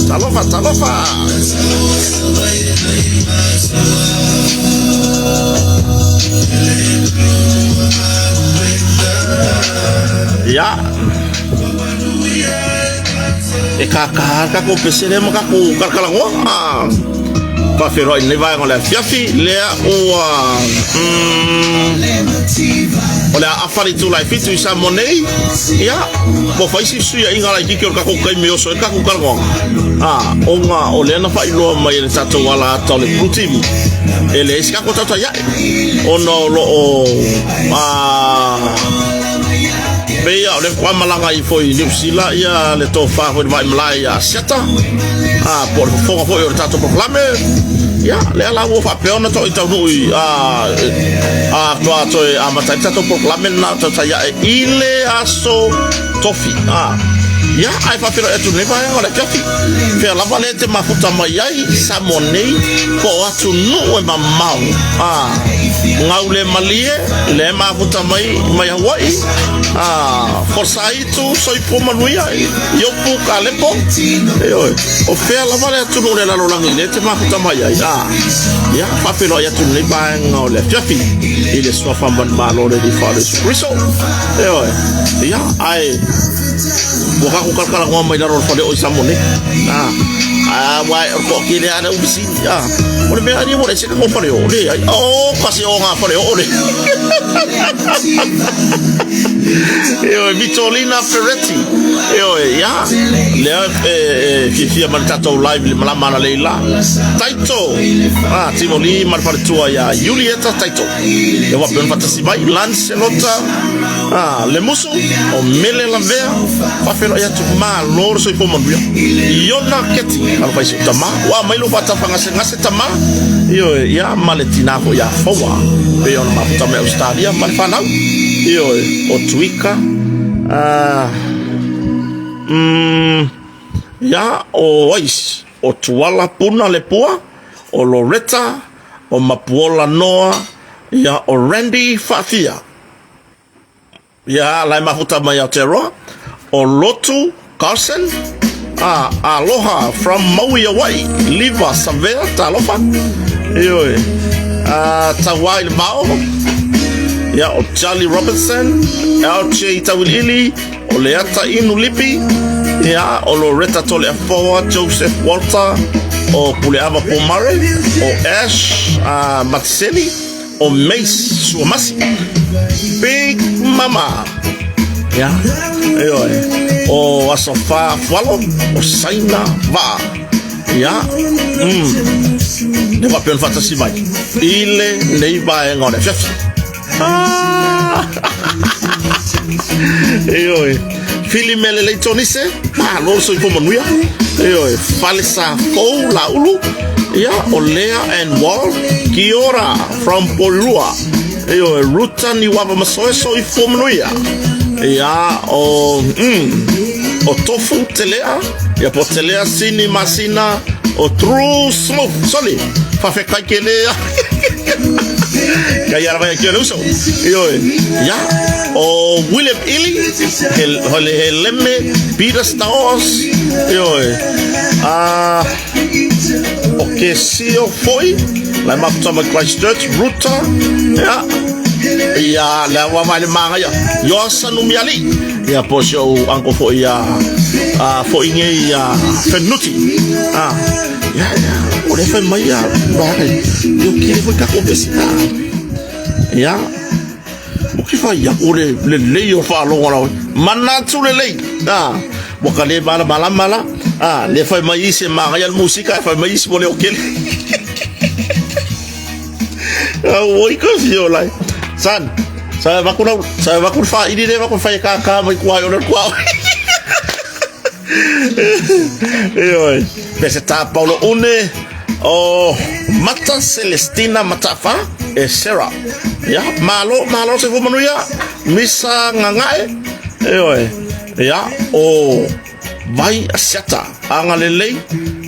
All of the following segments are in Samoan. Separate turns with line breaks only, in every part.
Talofa, talofa! Ia. E kākā ka ko pesere ma ka ko kalakalagoa. Ah. Whawheroa i nei vaega o le afiafi, lea ua... Mm, o le a awhari tū lai fitu i Samoa nei, ia, po whaisi sui a inga lai kiki o le kako kai me oso e kako karagoa. Ah, o ngā, o lea na whailoa mai e le tātou ala ata o le Blue Team. E le isi kako tautai ae. Ona o lo o... Ah, Pei a o le kwa malaga ifo i Niu Sila ia le tofa foi le vai malae ia Siata a po o le fofoga foi o le tatou polokalame ia lea la ua faapea ona toe taunuu i a a toa toe amata ai le tatou polokalame lena tautai ae i le aso tofi a ia ae faafeiloai atu lenei vaega o le afiafi fea lava lea te mafuta mai ai Samoa nei po o atunuu e mamao a gau le malie Le mafuta mai mai Hawaii a Forsaitu soifua manuia Iopu Kalepo ioe o fea lava le atunuu le lalolagi le te mafuta mai ai a ia faafeiloai atu lenei vaega o le afiafi i le suafa manumalo le Alii Faale Iesu Keriso ioe ia ae ua kakou kalakalanoa mai lalo o le faleoo i Samoa nei a a ua o le toatele lava lea ua fesili a o le mea ali ua leai se kakou faleoo leai o kasi o ngā faleoo le Ioe, Vitolina Ferretti. Ioe, ia. Lea e, e fiafia ma le tatou live le malama ana leila. Taito. Ah, Timoli ma le faletua ia Julieta Taito. E wapea ona faatasi mai Lancelota. Ah, le musu o Mele Lavea. Faafeiloai atu malo le soifua manuia. Iona Keti. Alofa i si ou tama. Ua aumai lou faatafagasegase tama. Ioe, ia ma le tinā foi ia Foa. Pei ona mafuta mai Australia ma le fanau. Ioe, o Tuika. Ah, mm, ia, o Ais, o Tuala Puna Lepua, o Loretta, o Mapuola Noa, ia, o Randy Faafia. Ia, la e mafuta mai Aotearoa, o Lotu Carson, a Aloha from Maui, Hawaii, Liva Savea, talofa. Ioe. Tauā i le Vao, ia, o Charlie Robinson, LJ Tauiliili, o Leata Inu Lipi, ia, o Loretta Toleafoa, Joseph Walter, o Puleava Pomare, o Ash Matiseli, o Mace Suamasi, Big Mama, ia, ioe, o Asofa Fualo, o Saina Vaa, ia, le faapea ona faatasi mai i lenei vaega o le afiafi. Ah! Ioe, Fili Melelei Tonise, malo le soifua manuia. Ioe, Falesa Fou Laulu, ia, o Lea and Wall, Kiora from Porirua. Ioe, Ruta Niuava Masoe, soifua manuia. Ia, o, o Tofu Telea, ia po Telea Sini Masina, o True Smooth, soli, whawhekai ke lea. Kai ara vai ki uso. Ioe. Ia, o William Ili, he, he, he Leme, Peter Stars, ioe. Ah, o ke Sio Foi, lai mafuta mai Christchurch, Ruta, ia, ia, lea ua vai le māngaia. Ioasa Numiali, ia po si ou uncle foi ia, foi ngei ia Fenuti. Ah, ia, ia, o le fai mai ia, vae, io kile foi kako pesi. Ah, ia, o ki fai ia, o le lelei o whaalogo la oe. Manatu lelei. Ah, ua ka le malamalama la. Ah, le fai mai isi e māngaia le musika, e fai mai isi mo le o kele. Oi ka fio lai. San, sa vaku lau, sa vaku le whairi le vaku whai ka ka mai kua o le kua. Ioe. Pese tā Paulo Une o Mata Celestina Matafa e Sarah. Ia, malo, malo se manuia. Misa Nganga'e. Ioe. Ia, o Vai Asiata Agalelei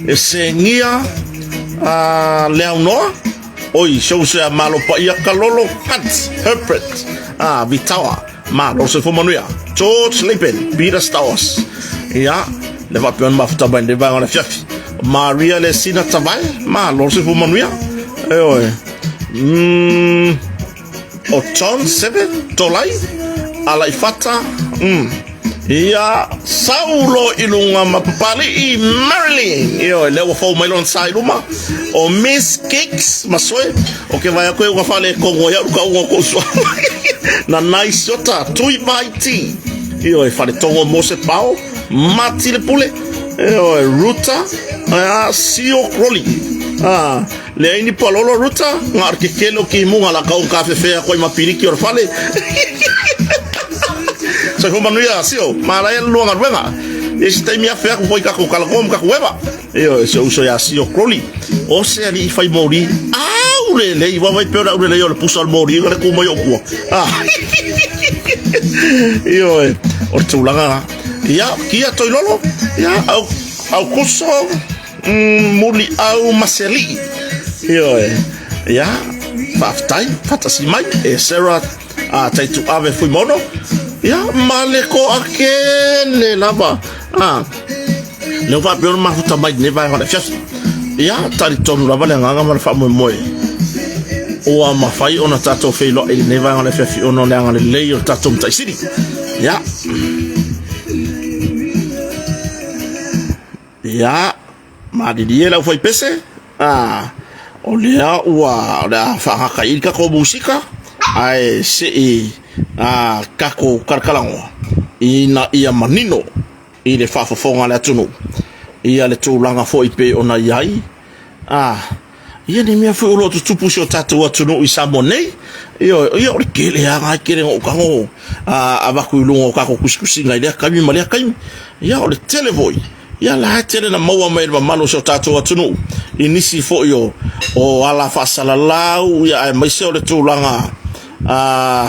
e Sengia a Leaunoa. Oi, se a malo paia Kalolo Hunt Herbert a Vitawa. Malo se manuia. George Lapen, Peter Stowers. Ia, le faapea ona mafuta mai le vaega o le afiafi. Maria le Sina Tavae, malo se manuia. Ioe. O John Seve, Tolai, Alaifata, ia, Saulo i luga ma Papali'i, Marilyn, ioe, lea ua fou mai lona sa i luma, o Miss Cakes, Masoe, o ke vae aku e uga fale e kongo ia uka uga o kou sua. Na nai siota, Tui Vaiti, ioe, Faletongo Mose Pao, Mati le Pule, ioe, Ruta, ia, Sio Crowley, ah, Leai ni palolo Ruta, nga o ke kele o ki munga la kau ka fefea koe ma piriki o le fale. Soifua manuia sio, malaia le lua galuega. I se taimi afe aku foi kako kalako ma kako eva. Ioe, se uso ia sio Crowley. O se ali'i fai moli, au le lei, wa vai pea o le aure lei o le pusa o le moli, le ku mai o kua. Ah. Ioe, o le tulaga la. Ia, kia Toilolo, ia, au, au kuso, Muliau ma se alii. Ioe. Ia, faafetai, faatasi mai e Sarah a Taituave Fuimono. Ia, ma le toakele lava. A, lea ua faapea ona mafuta mai lenei vaega o le afiafi. Ia, talitonu lava le agaga ma le faamoemoe ua mafai ona tatou feiloai i lenei vaega o le afiafi ona o le agalelei o le tatou Matai Sili. Ia. Ia, malilie le aufaipese, a, o lea ua, o le a faagata i le tatou musika, ae se i a, tatou kalakalagoa ina ia manino i le faafofoga a le atunuu ia le tulaga foi pei ona i ai, a, Ia ni mea foi o lo o tutupu i si o tatou atunuu i Samoa nei. Ioe, ia o le tele lava e tele ona ou tago avatu i luga o tatou tusitusiga i lea taimi ma lea taimi. Ia o le tele foi, ia la e tele na maua mai e le mamalu o si o tatou atunuu i nisi foi o, o ala faasalalau, ia aemaise o le tulaga a,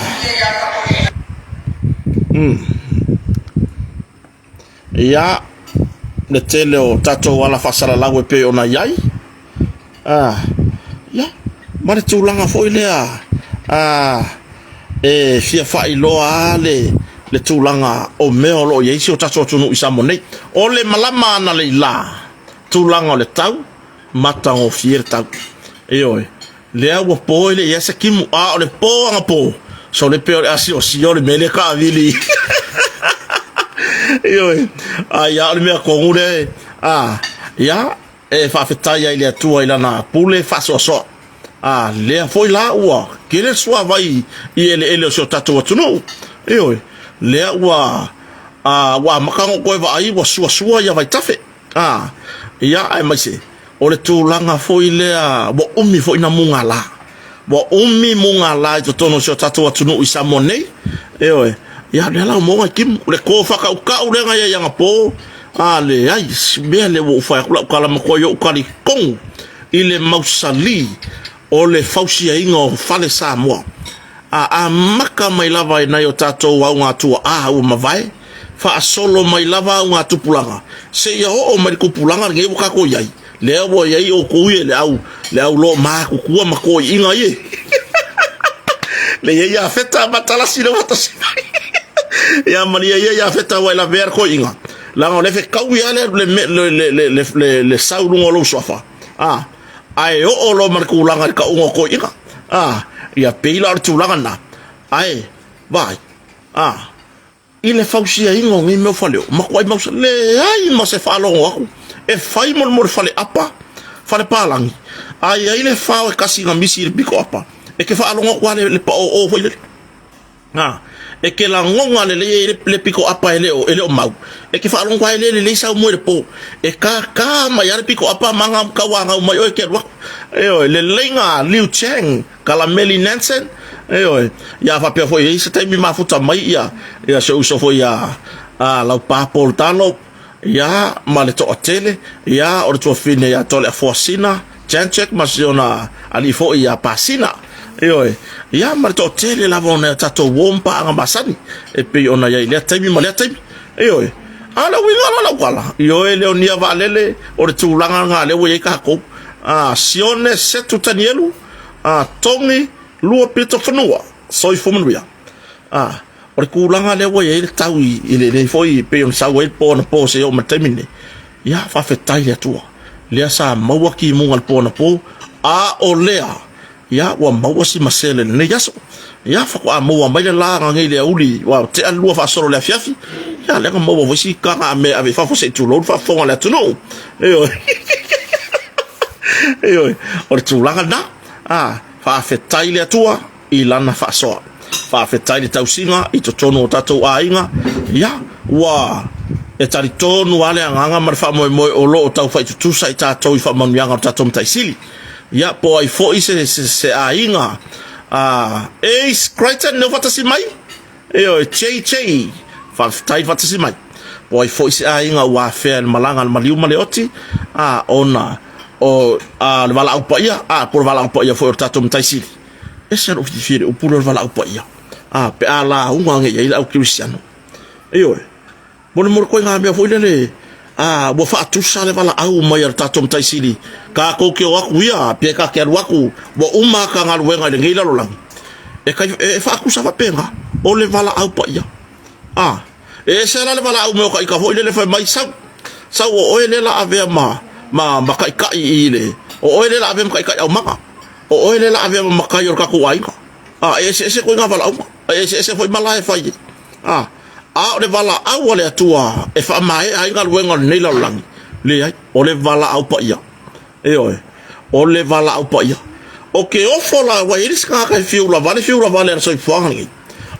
Ia, le tele o tatou ala faasalalau e pei ona i ai, a, ia, ma le tulaga foi lea, a, e fia faailoa lava le, le tulaga o mea o lo o i ai si o tatou atunuu i Samoa nei. O le malama analeila, tulaga o le tau, matagofie le tau. Ioe. Lea ua po e le i ai se kimu, a o le po anapo, sole pea o le asiosio le mea lea taavili. Ioe, a ia o le mea tonu lea, a, ia, e faafetai ai i le Atua i lana pule faasoasoa. A lea foi la ua tele le suavai i eleele o si o tatou atunuu. Ioe, lea ua, a, ua amata ona ou toe vaai ua suasua ia vaitafe. A, ia, aemaise, o le tulaga foi lea ua umi foi na mugala. Ua umi mugala i totonu o si o tatou atunuu i Samoa nei. Ioe, ia, lea la ua maua nai timu. O le kofakaukau lea na i ai anapo, a leai, si mea lea ua ou fai atu lau tala matua i ou talitonu i le mausali o le fausiaina o fale Samoa. A amata mai lava i nai o tatou augatuaa ua mavae, faasolo mai lava augatupulaga, seia oo mai le tupulaga lenei ua tatou i ai, lea ua i ai outou ia le au, le au loomatutua ma toeaiina ia. Le i ai Iafeta ma Talasi lea ua faatasi mai. Ia malie ia Iafeta ua e lavea le toeaina, leaga o lea e fetaui lava le, le, le, le, le, le, le, le sau i luga o lou suafa. A, ae oo loa ma le tulaga i le tauga o toeaiina. A, ia pei la o le tulaga lena, ae, vaai, a, i le fausiaina o nei mea o faleoo, matuai mausa, leai ma se faalogo atu e fai molemole faleapa, falepalagi, a i ai le fao e tasi na misi i le pito apa, e te faalogo atu lava le paoo foi lele. A, e te lagona lelei ai le, le pito apa e le o, e le o mau, e te faalogo atu lava e le lelei sau moe i le po, e kākā mai lava le pito apa ma ga tauanau mai oe e te alu atu. Ioe, lelei na Liu Cheng Kalameli Nansen, ioe, ia faapea foi e i ai se taimi mafuta mai ia, ia si ou uso foi ia a Laupa Paul Talo, ia ma le toatele, ia o le tuafine ia Toleafoasina Janchek ma si ona alii foi ia Pasina, ioe, ia ma le toatele lava o nai a tatou uo ma paaga masani e pei ona i ai i lea taimi ma lea taimi, ioe. A o le uiga la o lau tala, ioe Leonia Vaalele, o le tulaga lena lea ua i ai tatou. A, Sione Setu Tanielu, A, togi lua pito fanua, soifua manuia. A, o le tulaga lea ua i ai le tau i, i lenei foi pei ona sau ai le po anapo seia oo mai le taimi lenei. Ia, faafetai i le Atua, lea sa maua timuga i le po anapo, a o lea, ia, ua maua si masele i lenei aso. Ia, faatoa maua mai le la nanei i le aoauli, ua tea le lua faasolo i le afiafi. Ia, lea na maua foi si taga a mea e ave i fafo se i tulou le faafofoga a le atunuu. Ioe. Ioe, o le tulaga lena. A, faafetai i le Atua i lana faasoa. Faafetai i le tausiga i totonu o tatou aiga. Ia, ua e talitonu lava le agaga ma le faamoemoe o lo o taufai tutusa i tatou i faamanuiaga o le tatou Matai Sili. Ia, po o ai foi se, se, se aiga. A, Ace Crichton, lea ua faatasi mai? Ioe, JJ, faafetai faatasi mai. Po ai foi se aiga ua afea i le malaga a le maliu ma le oti, a, ona o a, le valaau paia, a, po o le valaau paia foi o le tatou Matai Sili. Ese lou fiafia i le upu lea o le valaau paia. A, pe a lauga nei i ai le au kerisiano. Ioe. Molemole koe ngā mea foi lele, a, ua faatusa le valaau mai a le tatou Matai Sili, kākou ke o aku ia, pe ka ke alu aku, ua uma ka galuega i lenei lalolagi. E, kai, e, e faatusa faapena, o le valaau paia. A, e ese la le valaau mai o ka ika foi lele fai mai, sau, sau o oe lea la avea ma, ma, ma taitai i le, o oe lea la avea ma taitai aumaga, o oe lea la avea ma matai o le tatou aiga. A, e eseese koe ngā valaauga, e eseese foi malae e fai ai. A, a o le valaau a le Atua e faamaea ai galuega o lenei lalolagi, leai, o le valaau paia. Ioe, o le valaau paia. O ke ofo la, ua i ai le isi tagata e fia ulavale, fia ulavale a le soifuaga lenei.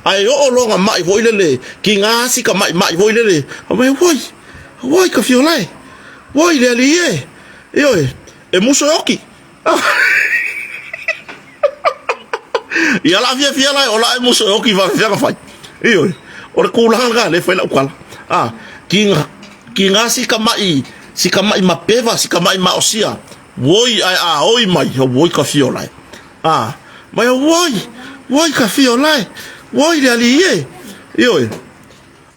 Ae oo loa na mai foi lele, kiga si ka maimai foi lele, fai mai, auai, auai ka fia ola e, auai le alii e, ioe, e muso e oki. Ia la fiafia la e ola ae muso e oki faafefea na fai. Ioe, o le tulaga lena lea e fai lau tala. A, ki ki ngā si ka maʻi, si ka maʻi mapeva, si ka maʻi maʻosia, woi ae a oi mai, woi ka fia ola e. A, mai woi, woi ka fia ola e, woi le alii e. Ioe.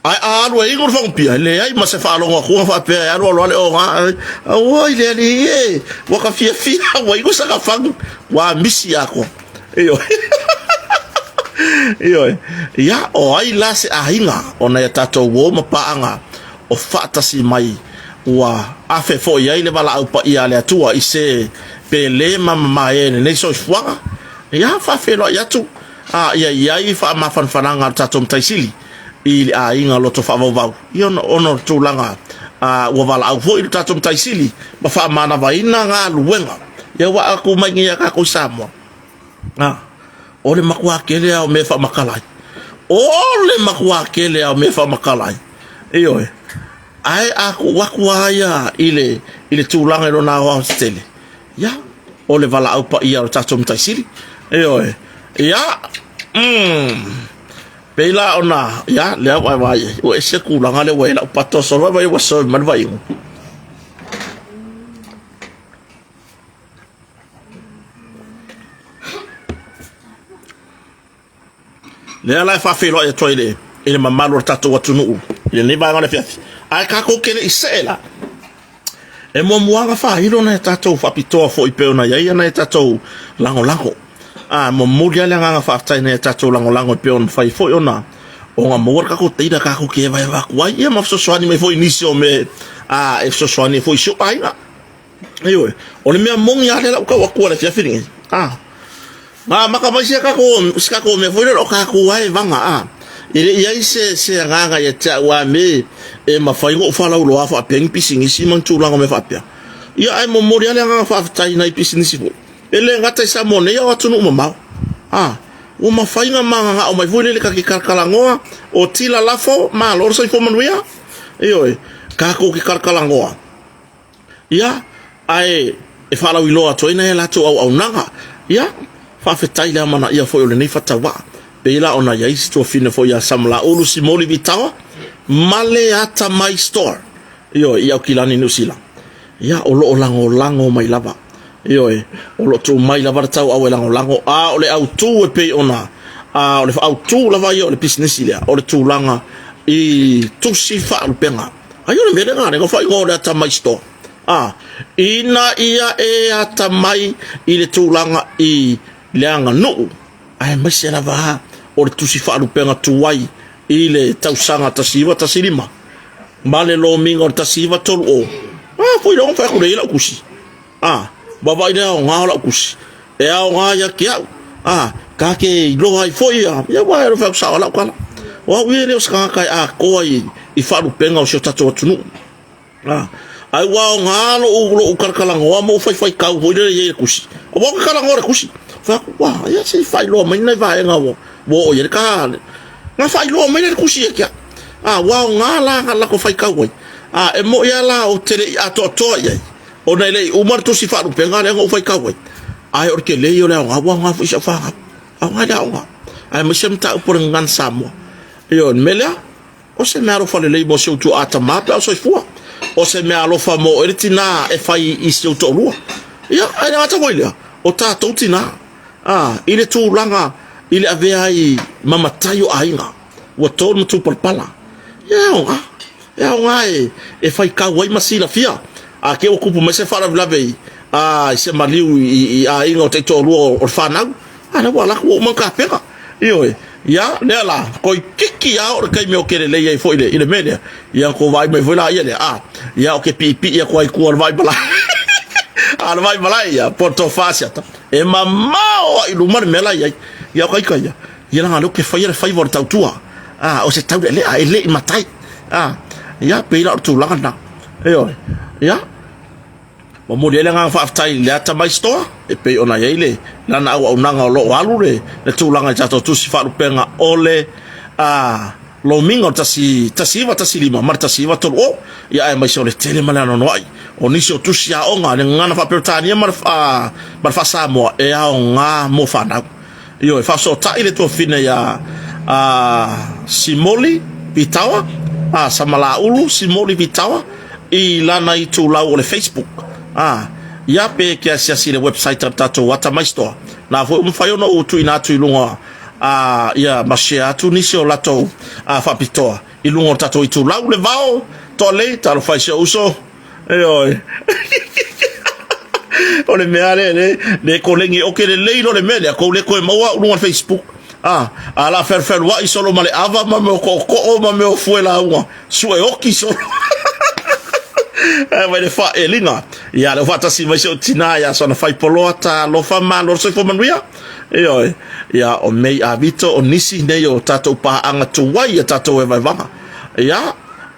Ae a alu e inu le fagupia, e leai ma se faalogo atu faapea e alu alu ale o ga, auai le alii e, ua ka fiafia, ua inu saka fagu, ua misi atoa. Ioe. Ioe. Ia, o ai la se aiga o nai a tatou uo ma paaga o faatasi mai ua afe foi ai le valaau paia a le Atua i se Pe lē ma mamae i lenei soifuaga, ia faafeiloai atu a ia i ai faamafanafanaga a le tatou Matai Sili i le aiga loto faavauvau, ia ona o le tulaga a ua valaau foi le tatou Matai Sili ma faamanavaina galuega, ia ua atu mai nei ia tatou i Samoa. A, o le matua tele lava o mea e faamatala ai. O le matua tele lava o mea e faamatala ai. Ioe. Ae a tuu atu lava ia i le, i le tulaga i lona aoaotetele, ia, o le valaau paia o le tatou Matai Sili. Ioe. Ia, pei la ona, ia, lea ua e vaai ai, ua ese tulaga lea ua i ai lau pato solo, vaai ua serve mai le vaiuga. Lea la e faafeiloai atu ai le, i le mamalu o le tatou atunuu i lenei vaega o le afiafi. Ae tatou te le i see la. E muamua ona faailo nai a tatou faapitoa foi pei ona i ai nai a tatou lagolago. A momoli lava le agaga faafetai i nai a tatou lagolago e pei ona mafai foi ona ona maua le tatou teira tatou te evaeva atu ai ia ma fesoasoani mai foi i nisi o mea a e fesoasoani ai foi i si ou aiga. Ioe, o le mea moni lava lea la ua tau atu i le afiafi lenei. A Na amata mai se tatou, se tatou mea foi lea o tatou lava e vaga, a. E le i ai se, se agaga ia te au a me e mafai ona ou faalauiloa faapea ni pisinisi ma ni tulaga o mea faapea. Ia ae momoli lava le agaga faafetai i nai pisinisi foi. E le gata i Samoa nei a o atunuu mamao. A, ua mafai ona mananao mai foi lele ta te talatalanoa, o tila lafo, malo le soifua manuia. Ioe, tatou te talatalanoa. Ia, ae e faalauiloa atu ai nai a latou auaunaga. Ia, faafetai le amanaia foi o lenei fatauvaa. Pei la ona i ai si tuafine foi ia Samalaulu Simoli Vitaoa ma le Atamai Store, ioe, i Aukilani, Niu Sila. Ia, o lo o lagolago mai lava. Ioe, o lo o tuu mai lava le tauau e lagolago, a o le autu e pei ona, a o le autu lava ia o le pisinisi lea, o le tulaga i tusi faalupega. Ai o le mea lena lea na faaigoa o le atamai store. A, ina ia e atamai i le tulaga i le aganuu, aemaise lava o le tusi faalupega tuai i le tausaga 1915 ma le lomiga o le 1930. A foi lea ona fai atu lea i lau tusi. A, vaavaai le aoga o lau tusi. E aoga ia te au. A, ta te iloa ai foi ia, ia aua e fai atu sao lau tala. O au ia e le o se tagata e atoa i, i faalupega o si o tatou atunuu. A, ae ua aoga lou, lou talatalanoa ma ou faifaitau foi lele i ai i le tusi. Aua ou te talanoa i le tusi. Fai atu, ua, ia se i faailoa mai nai vaega ua, ua oo i ai le ta, na faailoa mai lea i le tusi ia te au. A, ua aoga la la tou faitau ai. A, e moni lava la ou te le i atoatoa i ai, Ona e le i uma le tusi faalupega lea na ou faitau ai, ae o le tele ia o le aoga, ua aoga foi i si au fanau. Aoga i le aoga, aemaise le mataupu o le gagana Samoa. Ioe, o le mea lea, o se mea alofa lelei mo si ou tuaa tama pe a o soifua. O se mea alofa mo oe le tina e fai i si ou toalua. Ia, ae le gata foi i lea, o tatou tina, a, i le tulaga i le avea ai ma matai o aiga, ua to le matupalapala. Ia, e aoga. E aoga e, e faitau ai ma silafia. A ke ua kupu mai se faalavelave i, a, i se maliu i, i aiga o taitoalua o, o le fanau, a lea ua ala atu ua uma ona tapena. Ioe, ia, lea la, toeitiiti lava oo le taimi o ke lelei ai foi i le, i le mea lea, ia ona tou vaai mai foi laia lea, a, ia o ke piipii atu ai i tua o le vaimalae. A o le vaimalae ia, po o le tofa a Asiata, e mamao lava i luma le mea la e i ai. Ia o ka ita ia, Ia leaga o lea ou te faia le faiva o le tautua, a, o se taulealea, e le i matai. A, ia, pei la o le tulaga lena. Ioe. Ia, momoli ai le agaga faafetai i le atamai store, e pei ona i ai le lana auaunaga o lo o alu le, le tulaga i tatou tusi faalupega o le a, lomiga o le 1915 ma le 1930, ia aemaise o le tele ma le anoanoai o nisi o tusi aoga, le gagana faa-Peretania ma le, a, ma le faa-Samoa e aoga mo fanau. Ioe, faasootai le tuafine ia a Simoli Vitaoa, a Samalaulu Simoli Vitaoa i lana itulau o le Facebook. A, ia pe ke asiasi i le website a le tatou Atamai Store. Na foi ua mafai ona ou tuuina atu i luga a ia ma share atu nisi o latou a faapitoa i luga o le tatou itulau le vao toalei talofa i si ou uso. Ioe. O le mea lea le le kolegi oke lelei lo le mea lea kou le koe maua au luga o le Facebook. Ah, a la felufeluaʻi solo ma le ava ma mea o tootoo ma mea o fue lauga, sue oki solo. Ae mai le faaeliga. Ia, lea ua faatasi mai si ou tinā ia Sona Faipoloa, talofa malo le soifua manuia. Ioe. Ia, o May Avito, o nisi nei o tatou paaga tuai a tatou evaevaga. Ia,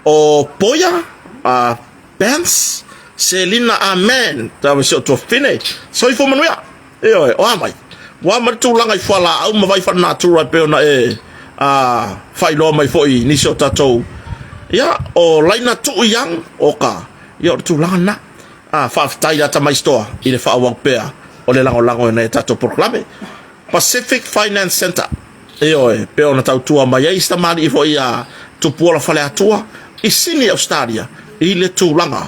o Poia, a Pence, Selina Amen, tau si ou tuafafine. Soifua manuia. Ioe, o a mai? Ua mai le tulaga i fualaau ma vai faalenatura e pei ona e a, faailoa mai foi i nisi o tatou. Ia, o Laina Tuu Young, o ka, ia o le tulaga lena. A, faafetai le atamai stoa i le faaauau pea o le lagolago i nai a tatou polokalame. Pacific Finance Centre, ioe, pei ona tautua mai ai si tamalii foi ia Tupuola Faleatua i Sini, Ausetalia, i le tulaga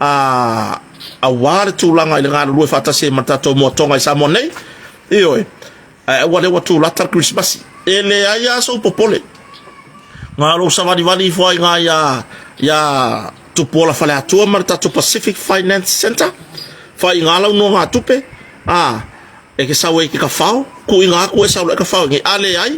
a, aua le tulaga i le galulue faatasi ai ma le tatou moatoga i Samoa nei, ioe, ae aua lea ua tulata le Kerisimasi. E leai lava sou popole. Na lou savalivali ifo ai iina ia, ia Tupuola Faleatua ma le tatou Pacific Finance Centre, fai iina lau nogatupe, a, E ke sau ai ke kafao, kuʻiga aku e sau loa e kafao i nei. A leai,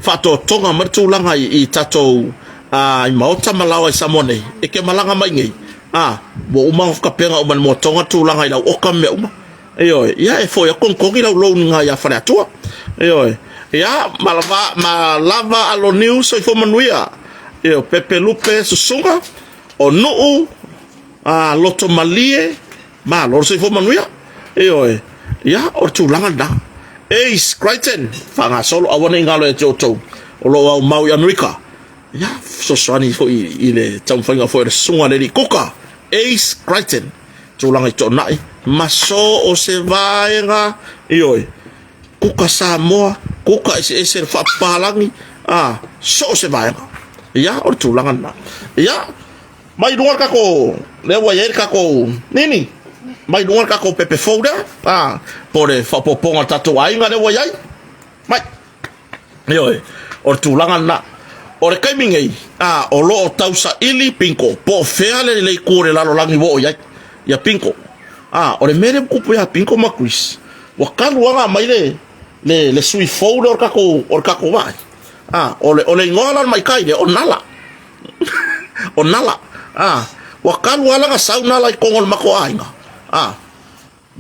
faatoatoga mai le tulaga i, i tatou a, i maota ma laoa i Samoa nei, e ke malaga mai nei, a, ua uma ona kapega uma e le moatoga le tulaga i lau oka ma mea uma. Ioe, ia e foi aku togitogi lau loan iina iā Faleatua. Ioe, ia, ma lava, ma lava Aloniu soifua manuia. Ioe, Pepe Lupe Susuga, o Nuu, a, Lotomalie, Malo le soifua manuia. Ioe. Ia, o le tulaga lena. Ace Crichton, faagasolo, aua ne i galo ia te outou o lo o aumau i Amerika. Ia, fesoasoani foi i le taumafaiga foi o le susuga a le alii kuka, Ace Crichton, tulaga i Toonai, ma so o se vaega, ioe, kuka Samoa, kuka eseese le faapapalagi, a, so o se vaega. Ia, o le tulaga lena. Ia, Mai luga le tatou, lea ua i ai le tatou nini, mai luga le tatou pepe fou lea, a, po o le faaopoopoga o le tatou aiga lea ua i ai. Mai. Ioe, o le tulaga lena. O le taimi nei, a, o lo o tausaili Pinko, po o fea le lelei tu o le lalolagi ua oo i ai, ia Pinko. A, o le mea lea ua tupu ia Pinko ma Chris, ua talu lava ona aumai le, le, le sui fou lea o le tatou, o le tatou vaa. A, o le, o le igoa la o le maitai lea, o Nala. o Nala. A, ua talu lava lana sau Nala i totonu o le matou aiga. A,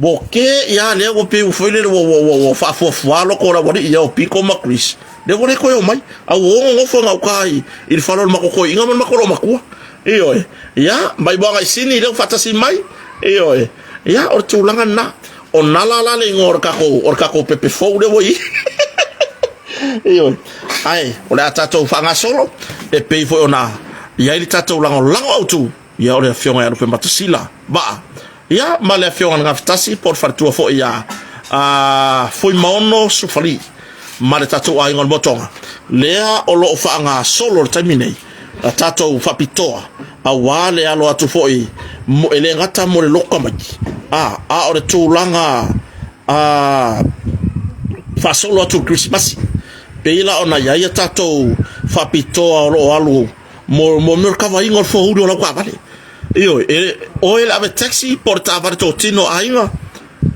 ua ke ia lea ua pei ua foi lele ua ua ua, ua faafuafua loko o le aualii ia o Piko ma Chris. Lea ua le toe omai. A ua ono nofo gauta i, i le fale o le matou toeaina ma le matou loomatua. Ioe. Ia, mai moaga i Sini lea ua faatasi mai. Ioe. Ia, o le tulaga lena. O Nala la le igoa o le tatou, o le tatou pepe fou lea ua i ai. Ioe. Ae, o le a tatou faagasolo, e pei foi ona i ai le tatou lagolago autu, ia o le Afioga ia Lupematasila Vaa, ia ma le Afioga i le Gafatasi po o le faletua foi ia a Fuimaono Sufali ma le tatou aiga o le Motoga, lea o lo o faagasolo i le taimi nei a tatou faapitoa aua le alo atu foi mo, e le gata mo le lotu tamaiti, a, a o le tulaga a faasolo atu i le Kerisimasi. Pei la ona i ai a tatou faapitoa o lo o alu mo, mo mea o le kavaina o le foauli o lau taavale. Ioe, e, oe le ave taxi po o le taavale totino a aiga,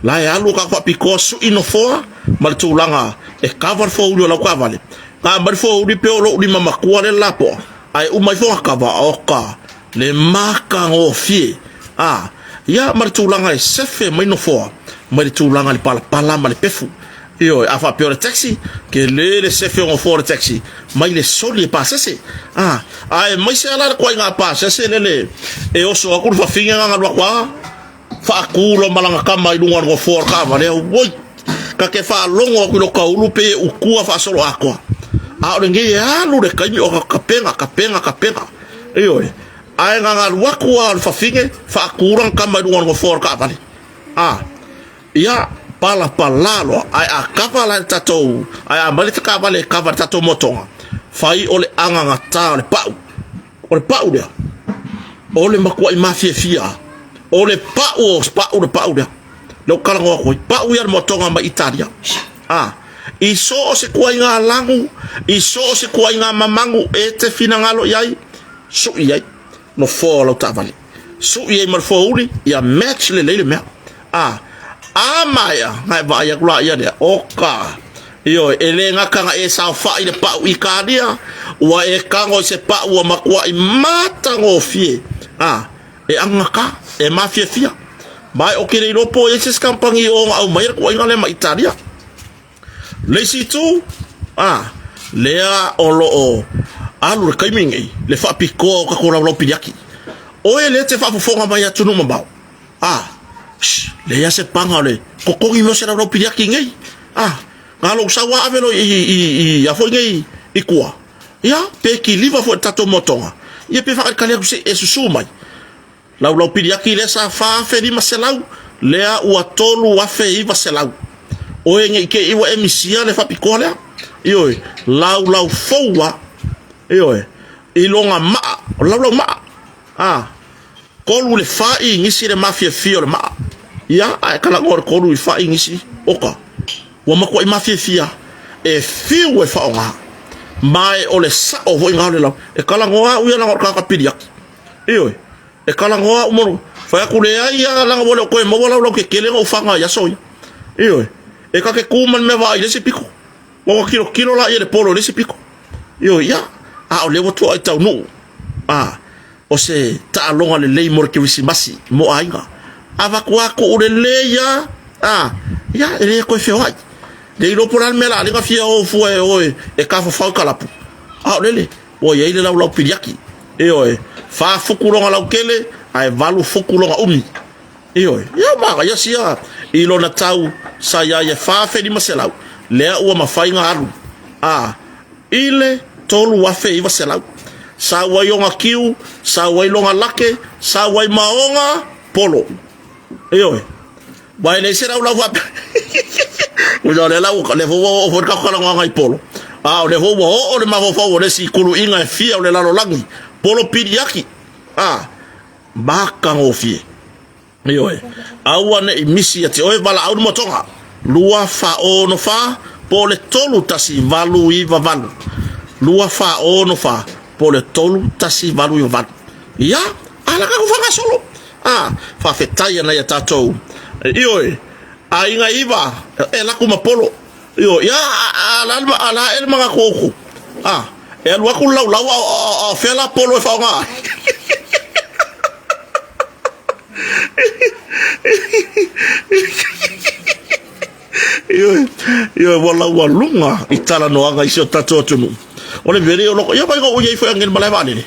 la e alu tatou faapitoa sui nofoa ma le tulaga e kava le foauli o lau taavale. Na aumai le foauli pei o lou lima matua lea le lapoa, ae uma ifo ona kava, oka, le matagofie. A, ia ma le tulaga e sefe mai nofoa mai le tulaga i le palapala ma le pefu. Ioe, a faapea o le taxi, tele le sefe o nofoa o le taxi mai le soli e pasese. A, aemaise lava la le ituaiga pasese lele e oso atu le fafine na ona alu atu lava faatu loa ma lana tama i luga o le nofoa o le taavale, auoi! Ta te faalogo atu i lota ulu pei e utua faasoloatoa. A o lenei e alu le taimi o tapena, tapena, tapena. Ioe, ae na ona alu atu lava o le fafine faatu lana tama i luga o le nofoa o le taavale. A, ia, palapala loa, ae a kava la i le tatou, ae a aumai le taavale e kava i le tatou motoga, fai o le agagata o le pau. O le pau lea, o le matuai mafiafia, o le pau o pau le pau lea. Lea ou talanoa atu ai, pau ia le motoga mai Italia. A, i so o se tuaiga lagu, i so o se tuaiga mamagu e te finagalo i ai, sui i ai nofoa o lau taavale. Sui ai ma le foauli, ia match lelei le mea. A, a maea, na e vaai atu la ia lea, oka, ioe, e le gata na e saofai i le pau Italia, ua e tago i se pau ua matuai matagofie. A, E agagata, e mafiafia. Ma e o ke le iloa po o i ai se isi kamupani o ona aumaia le tuuaiga lea mai Italia. Le isi itu, a, lea o lo o alu le taimi nei le faapitoa o tatou laulau piliaki. Oe lea e te faafofoga mai i atunuu mamao, a, shh, leai lava se paga o le totogi mea o se laulau piliaki nei. A, na lou sau lava ave loa i, i, i, a foi nei i tua. Ia, pe kiliva foi i le tatou motoga, ia pe faatalitali atu se i e susu mai. Laulau piliaki lea sa 4,500, lea ua 3,900. Oe ne i te i ua e misia le faapitoa lea. Ioe, laulau fou lava. Ioe, i lona maa, o le laulau maa. A, 3 i le 4 inisi le mafiafia o le maa. Ia, a e talanoa i le 3 i le 4 inisi, oka, ua matuai mafiafia e fiu e faaaoga. Ma e o le sao foi lena o le lau. E talanoa au ia leaga o le tagata piliaki. Ioe, e talanoa au ma fai atu, leai lava, leaga ua le o toe maua laulau tetele na ou faga i aso ia. Ioe, e ta te tu ma le mea vaai i le isi pito, ona tilotilo lea i le polo i le isi pito. Ioe, ia, a o lea ua toai taunuu, a, o se taaloga lelei mo le Kerisimasi mo aiga. Avatu lava tuu lelei lava, a, ia, e le toe feoai. Le iloa po o le a le mea o le a alii ona fia o fua e o e tafafao i kalapu, a o lele, Ua i ai le laulau piliaki. Ioe, fa futu lona lautele ae valu futu lona umi. Ioe, ia manaia sia i lona tau sa ia ia 4,500, lea ua mafai ona alu a i le 3,900. Sau ai ona kiu, sau ai lona lake, sau ai ma ona polo. Ioe. Aua e leai se laulau faapea. Ua o lea la ua, lea foi ua oo foi le tatou talanoaga i polo, a o lea foi ua oo le mafaufau o le isi kuluiga e fia o le lalolagi, polo piliaki, a, matagofie. Ioe, aua ne i misi ia te oe valaau le motoga, 2 4 6 4 po o le 3 1 8 9 8, 2 4 6 4 po o le 3 1 8 9 8. Ia, a la tatou faagasolo. A, faafetai ana ia tatou. Ioe, aiga iva, e laku ma polo. Ioe, ia, a, a, a, a la e le manatu outou. A, e alu atu le laulau a, a, a, fea la polo e faaaoga ai. Ioe, ioe, ua laualuga i talanoaga i si o tatou atunuu. O le mea lea o loko, ia vai ou i ai foi anei i le malae vaalele.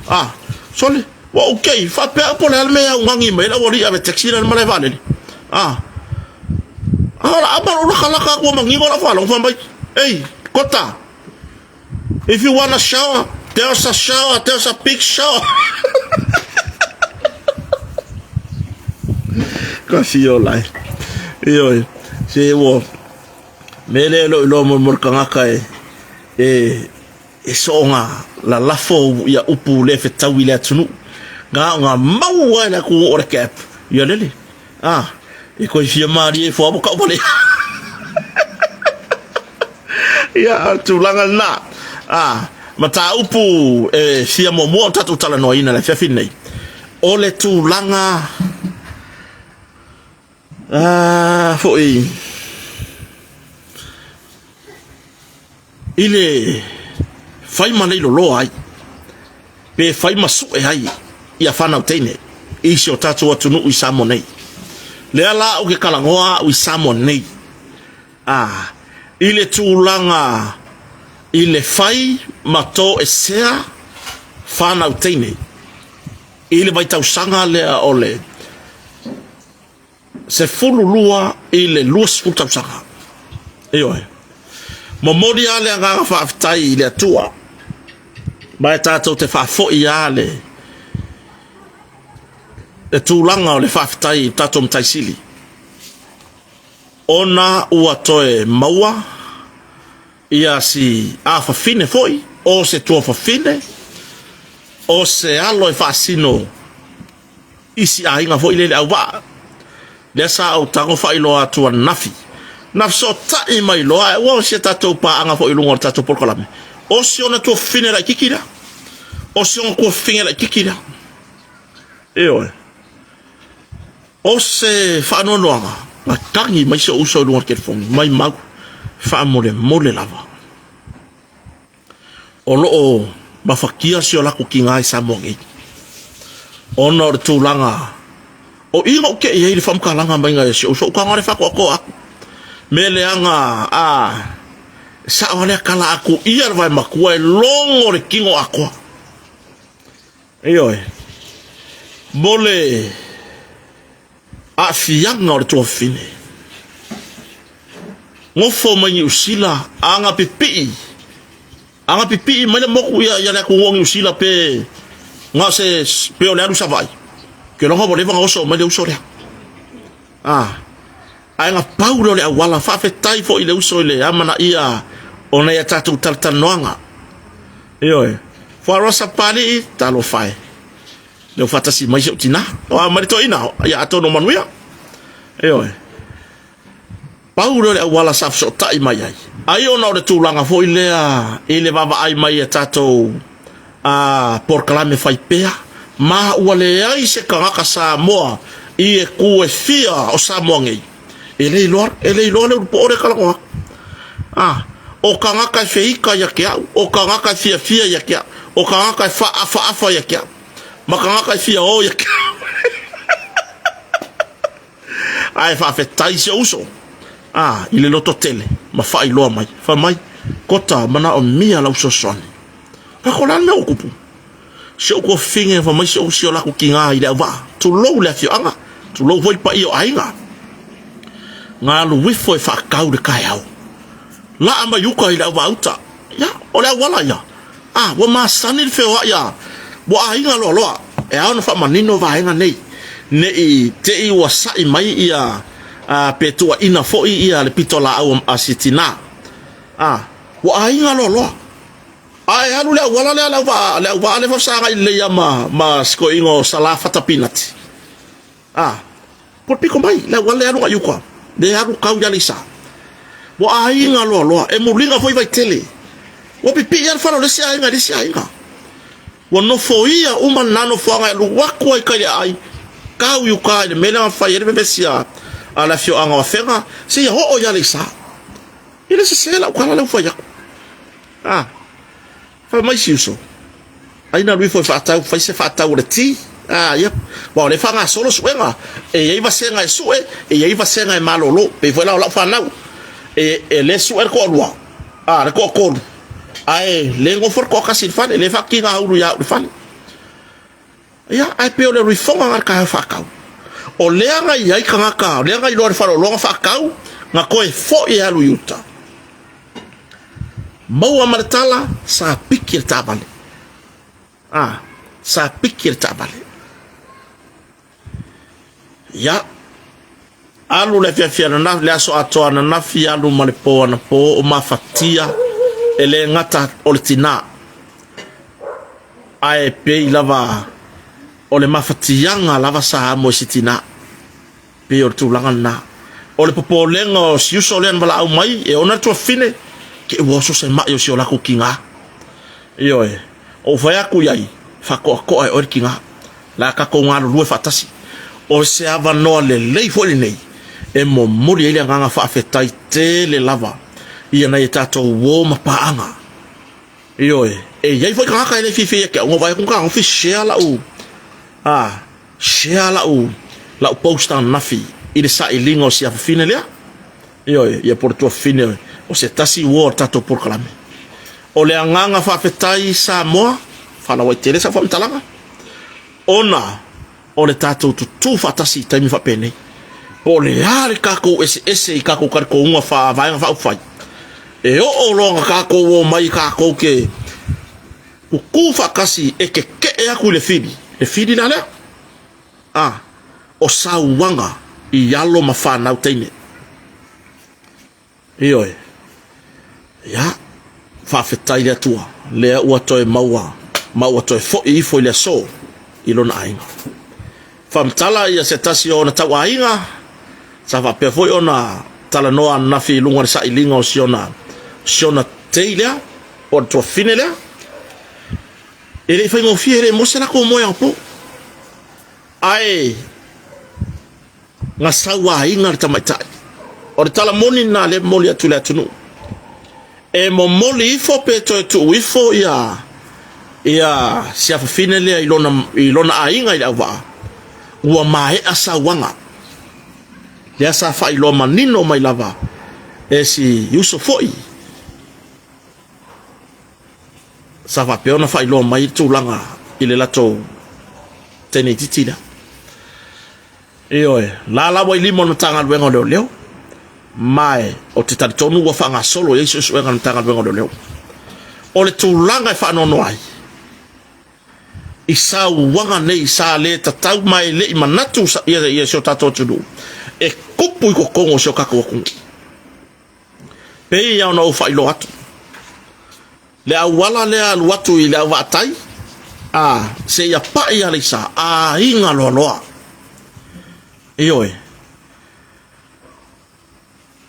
A, sole, ua ou kei, faapea au po o le a le mea e augani mai ai le aualii ave taxi la i le malae vaalele. A, a o la ama lou lakalaka atu ua manino lau faalogo fai mai, ei, Kota, if you wanna shower, there's a shower, there's a big shower. Ka fio lai. Ioe, se ua, me lea e lou iloa mo le tagata e, e, E soonga lalafo ia upu le fetaui le atunuu. Ga o nga mau ai la ku o le cap. Ia lele. Ah, e koe fia malie fo amo kau wale. Ia, tulaga lena. Ah, mataupu e fia muamua o tatou talanoaina le afiafi nei. O le tulaga ah, foi I le fai ma leiloloa ai, pe fai ma sue ai ia whanau teine i si o tatou atunuu i Samoa nei. Lea la ou ke talanoa au i Samoa nei, a, i le tulaga i le fai ma toesea whanau teine i le vaitausaga lea o le 12 i le 20 tausaga. Ioe. Momoli lava le agaga faafetai i le Atua, ma e tatou te faafoi lava le, le tulaga o le faafetai i tatou Matai Sili, ona ua toe maua ia si afafine foi, o se tuafafine, o se alo e faasino isi aiga foi lele auvaa lea sa ou tago faailoa atu ananafi na fesootai mai loa ae ua o si a tatou paaga foi i luga o le tatou polokalame o si ona tuafafine laititi lea o si ona tuafafine laititi lea ioe o se faanoanoaga na tagi mai si ou uso i luga o le telefoni maimau faamolemole lava O lo o mafatia si o latou tiga i Samoa nei. Ona o le tulaga o i na ou tei ai i le faamatalaga maiga e si ou uso, ou tago lava lea faatoatoa atu. Mea leaga a sao lava lea tala a tuia le vae matua e logo le tino atoa. Ioe. Mo le aafiaga o le tuafafine. Nofo mai Niu Sila, aga pipii, aga pipii mai le moku ia, ia le atunuu o Niu Sila pe na o se, pe o le alu Savaii. Ke loga ua leva na oso mai le uso lea. Ah, ae na pau lea o le auala, faafetai foi i le uso i le amanaia o nai a tatou talatalanoaga. Ioe. Fuaroa Papalii, talofa e. Lea ua faatasi mai si ou tinā. O a mai le toeaina, ia atonu o manuia. Ioe. Pau lea o le auala sa fesootai mai ai. Ai ona o le tulaga foi lea i le vaavaai mai i a tatou a polokalame fai pea, ma ua leai se tagata Samoa i e ku e fia o Samoa nei e le iloa, e le iloa le ulupo o le talanoa atu. A, o tagata e feita ia te au, o tagata e fiafia ia te au, o tagata e faaafaafa ia te au, ma tagata e fia o ia te au. Ae faafetai si ou uso, a, i le lototele ma faailoa mai, fai mai, Kota, manaomia lau fesoasoani. Kako le a le mea ua tupu? Si ou tuafafine fai mai si ou si o latou tiga i le auvaa. Tulou le afioaga, tulou foi le paia o aiga. Na alu ifo e faatau le taeao. Laa mai uta i le auvaa uta. Ia, o le auala ia. A, ua masani le feoai a ua aiga loaloa. E ao ona faamanino vaega nei, ne i te i ua sa'i mai ia a, pe tuuaina foi ia le pitolaau a si tina. A, ua aiga loaloa. A e alu le auala lea, le auvaa, le auvaa lea faafesagai lelei lava ma, ma si toeaina o Salā Fata Pinati. A, po o le pito mai, le auala lea e alu agai i uta, lea e alu tau i Aleisa. Ua aiga loaloa, e muliga foi Vaitele. Ua pipii lava le fale o le isi aiga i le isi aiga. Ua nofoia uma lena nofoaga e alu atu ai i tai i le aai, tau i uta i le mea lea na fai ai le vevesi a, a le afioaga o Afega, seia oo i Aleisa. E le sese lau tala lea ua fai atu. A, fai mai si uso, ai na alu ifo e faatau, fai se faatau o le ti. A, ia, aua o lea e faagasolo suega, e i ai vasega e sue, e i ai vasega e malolo. Pei foi la o lau fanau, e, e le sue le toalua, a, le toatolu, ae le nofo le toatasi i le fale, le faatigaulu ia au i le fale. Ia, ae pei o le alu ifoga na le taeao faatau. O lea na i ai tagata, o lea na iloa e le faleoloa na faatau, na toe foi e alu i uta. Maua ma le tala, sa piki le taavale. Ah, sa piki le taavale. Ia, alu le afiafi ananafi, le aso atoa ananafi, alu ma le po anapo, o mafatia, e le gata o le tinā. Ae pei lava o le mafatiaga lava sa amo e si tinā. Pei o le tulaga lena. O le popolega o si uso lea na valaau mai e ona le tuafafine, ke ua oso se ma'i o si o latou tiga. Ioe, ou fai atu i ai, faatoatoa e oe le tiga. Le a tatou galulue faatasi. O se avanoa lelei foi lenei e momoli ai le agaga faafetai tele lava i nai a tatou uo ma paaga. Ioe, e i ai foi tagata e le fiafia ia te au, na ou vaai atu na fetagofi share lau, a, share lau, lau post ananafi i le sailiga o si afafine lea. Ioe, ia po o le tuafafine o se tasi uo o le tatou polokalame. O le agaga faafetai Samoa, faalauaitele sau faamatalaga, ona o le tatou tutū faatasi i taimi faapenei. Po o le a le tatou eseese i tatou talitonuga faa-vaega faaupufai, e oo loa na tatou omai tatou te tutū faatasi e keke'e atu i le fili, le fili la lea, a, o sauaga i alo ma fanau teine. Ioe. Ia, faafetai i le Atua, lea ua toe maua ma ua toe foi ifo i le aso i lona aiga. Faamatala ia se tasi o ona tauaiga, sa faapea foi ona talanoa ananafi i luga o le sailiga o si ona, si ona tei lea, po o le tuafafine lea. E le i faigofie, e le i maua se latou moe aopo. Ae na sauaina le tamaitai. O le tala moni lena lea e momoli atu i le atunuu. E momoli ifo pe toe tuu ifo ia Ia si afafine lea i lona, i lona aiga i le auvaa, ua maea sauaga. Lea sa faailoa manino mai lava e si uso foi sa faapea ona faailoa mai le tulaga i le latou teine itiiti lea. Ioe, la la ua i lima o le Matagaluega o Leoleo, ma e ou te talitonu ua faagasolo i ai suesuega a le Matagaluega o Leoleo. O le tulaga e faanoanoa ai, i sauaga nei sa le tatau ma e le i manatu ia, ia si o tatou atunuu e kupu i totonu o si o tatou atunuu. Pei lava ona ou faailoa atu, le auala lea alu atu i le auvaatai, a, seia pai Aleisa, aiga loaloa. Ioe.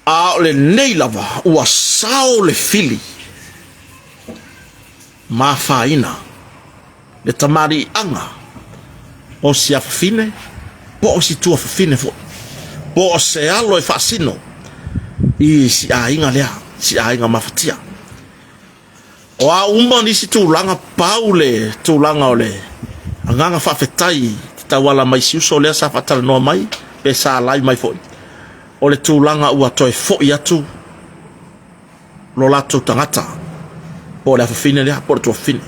A o lenei lava ua sao le fili ma afaina le tamaliiaga o si afafine po o si tuafafine foi, po o se alo e faasino i si aiga lea, si aiga mafatia. O a uma nisi tulaga, pau le tulaga o le agaga faafetai i te tauala mai si uso lea sa faatalanoa mai pe sa live mai foi, o le tulaga ua toe foi atu lo latou tagata, po o le afafine lea po o le tuafafine.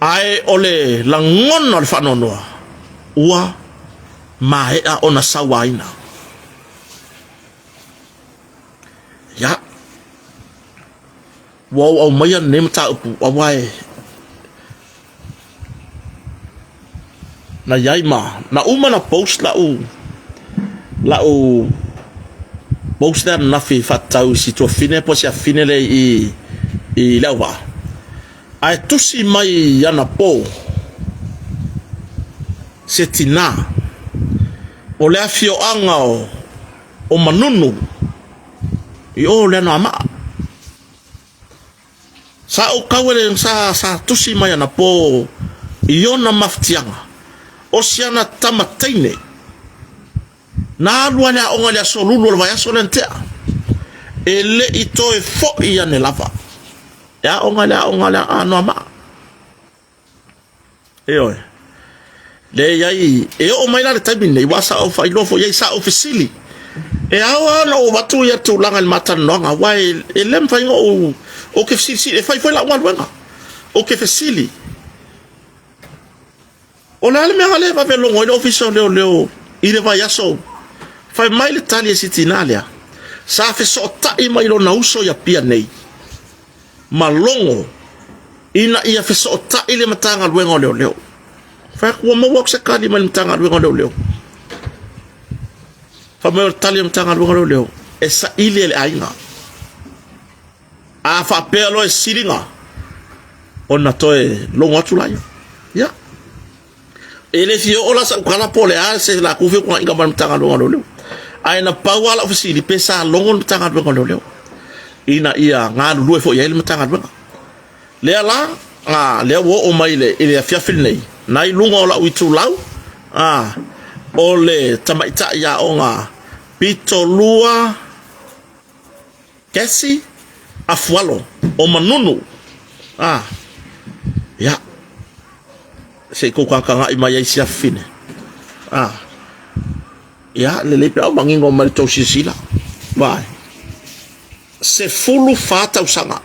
Ae o le lagona o le faanoanoa ua maea ona sauaina. Ia, ua ou aumaia lenei mataupu aua e na i ai ma na uma na post lau lau post lea ananafi faatatau i si tuafafine po o si afafine lea i i Leauvaa ae tusi mai anapo se tinā o le afioaga o o Manunu i o le Anoamaa. Sa ou kau ele sa, sa tusi mai ana po i ona mafatiaga, o si ana tama teine, na alu a le aoga i le aso lulu o le vaiaso lea na tea, e le i toe foi ane lava. E aoga i le aoga a le Anoamaa. Ioe. Lea e i ai, e oo mai la le taimi lenei, aua sa ou faailoa foi i ai, sa ou fesili, e ao lava ona ou avatu ia tulaga i le ma talanoaga, aua e, e le mafai ona ou, ou te fesilisili, e fai foi lau galuega, ou te fesili. O le a le mea na le vave logo ai le Ofisa o Leoleo i le vaiaso? Fai mai le tali a si tinā lea, sa fesootai mai lona uso i Apia nei, ma logo ina ia fesootai le Matagaluega o Leoleo. Fai atu, ua maua atu se tali mai le Matagaluega o Leoleo. Fai mai o le tali a le Matagaluega o Leoleo, e saili e le aiga. A faapea loa e siliga, ona toe logo atu laia. Ia. E le fia oo la sau tala po o le a se latou feutagaiga ma le Matagaluega o Leoleo. Ae na pau lava lau fesili pe sa logo le Matagaluega o Leoleo ina ia galulue foi i ai le Matagaluega. Lea la, a, lea ua oo mai i le, i le afiafi lenei, na i luga o lau itulau, a, o le tamaitai aoga pitolua Kesi Afualo o Manunu. A, ia, se i tou tagatagai mai ai si afafine. A, ia, lelei pe a o manino mai le tou silasila. Vaai. 14 tausaga.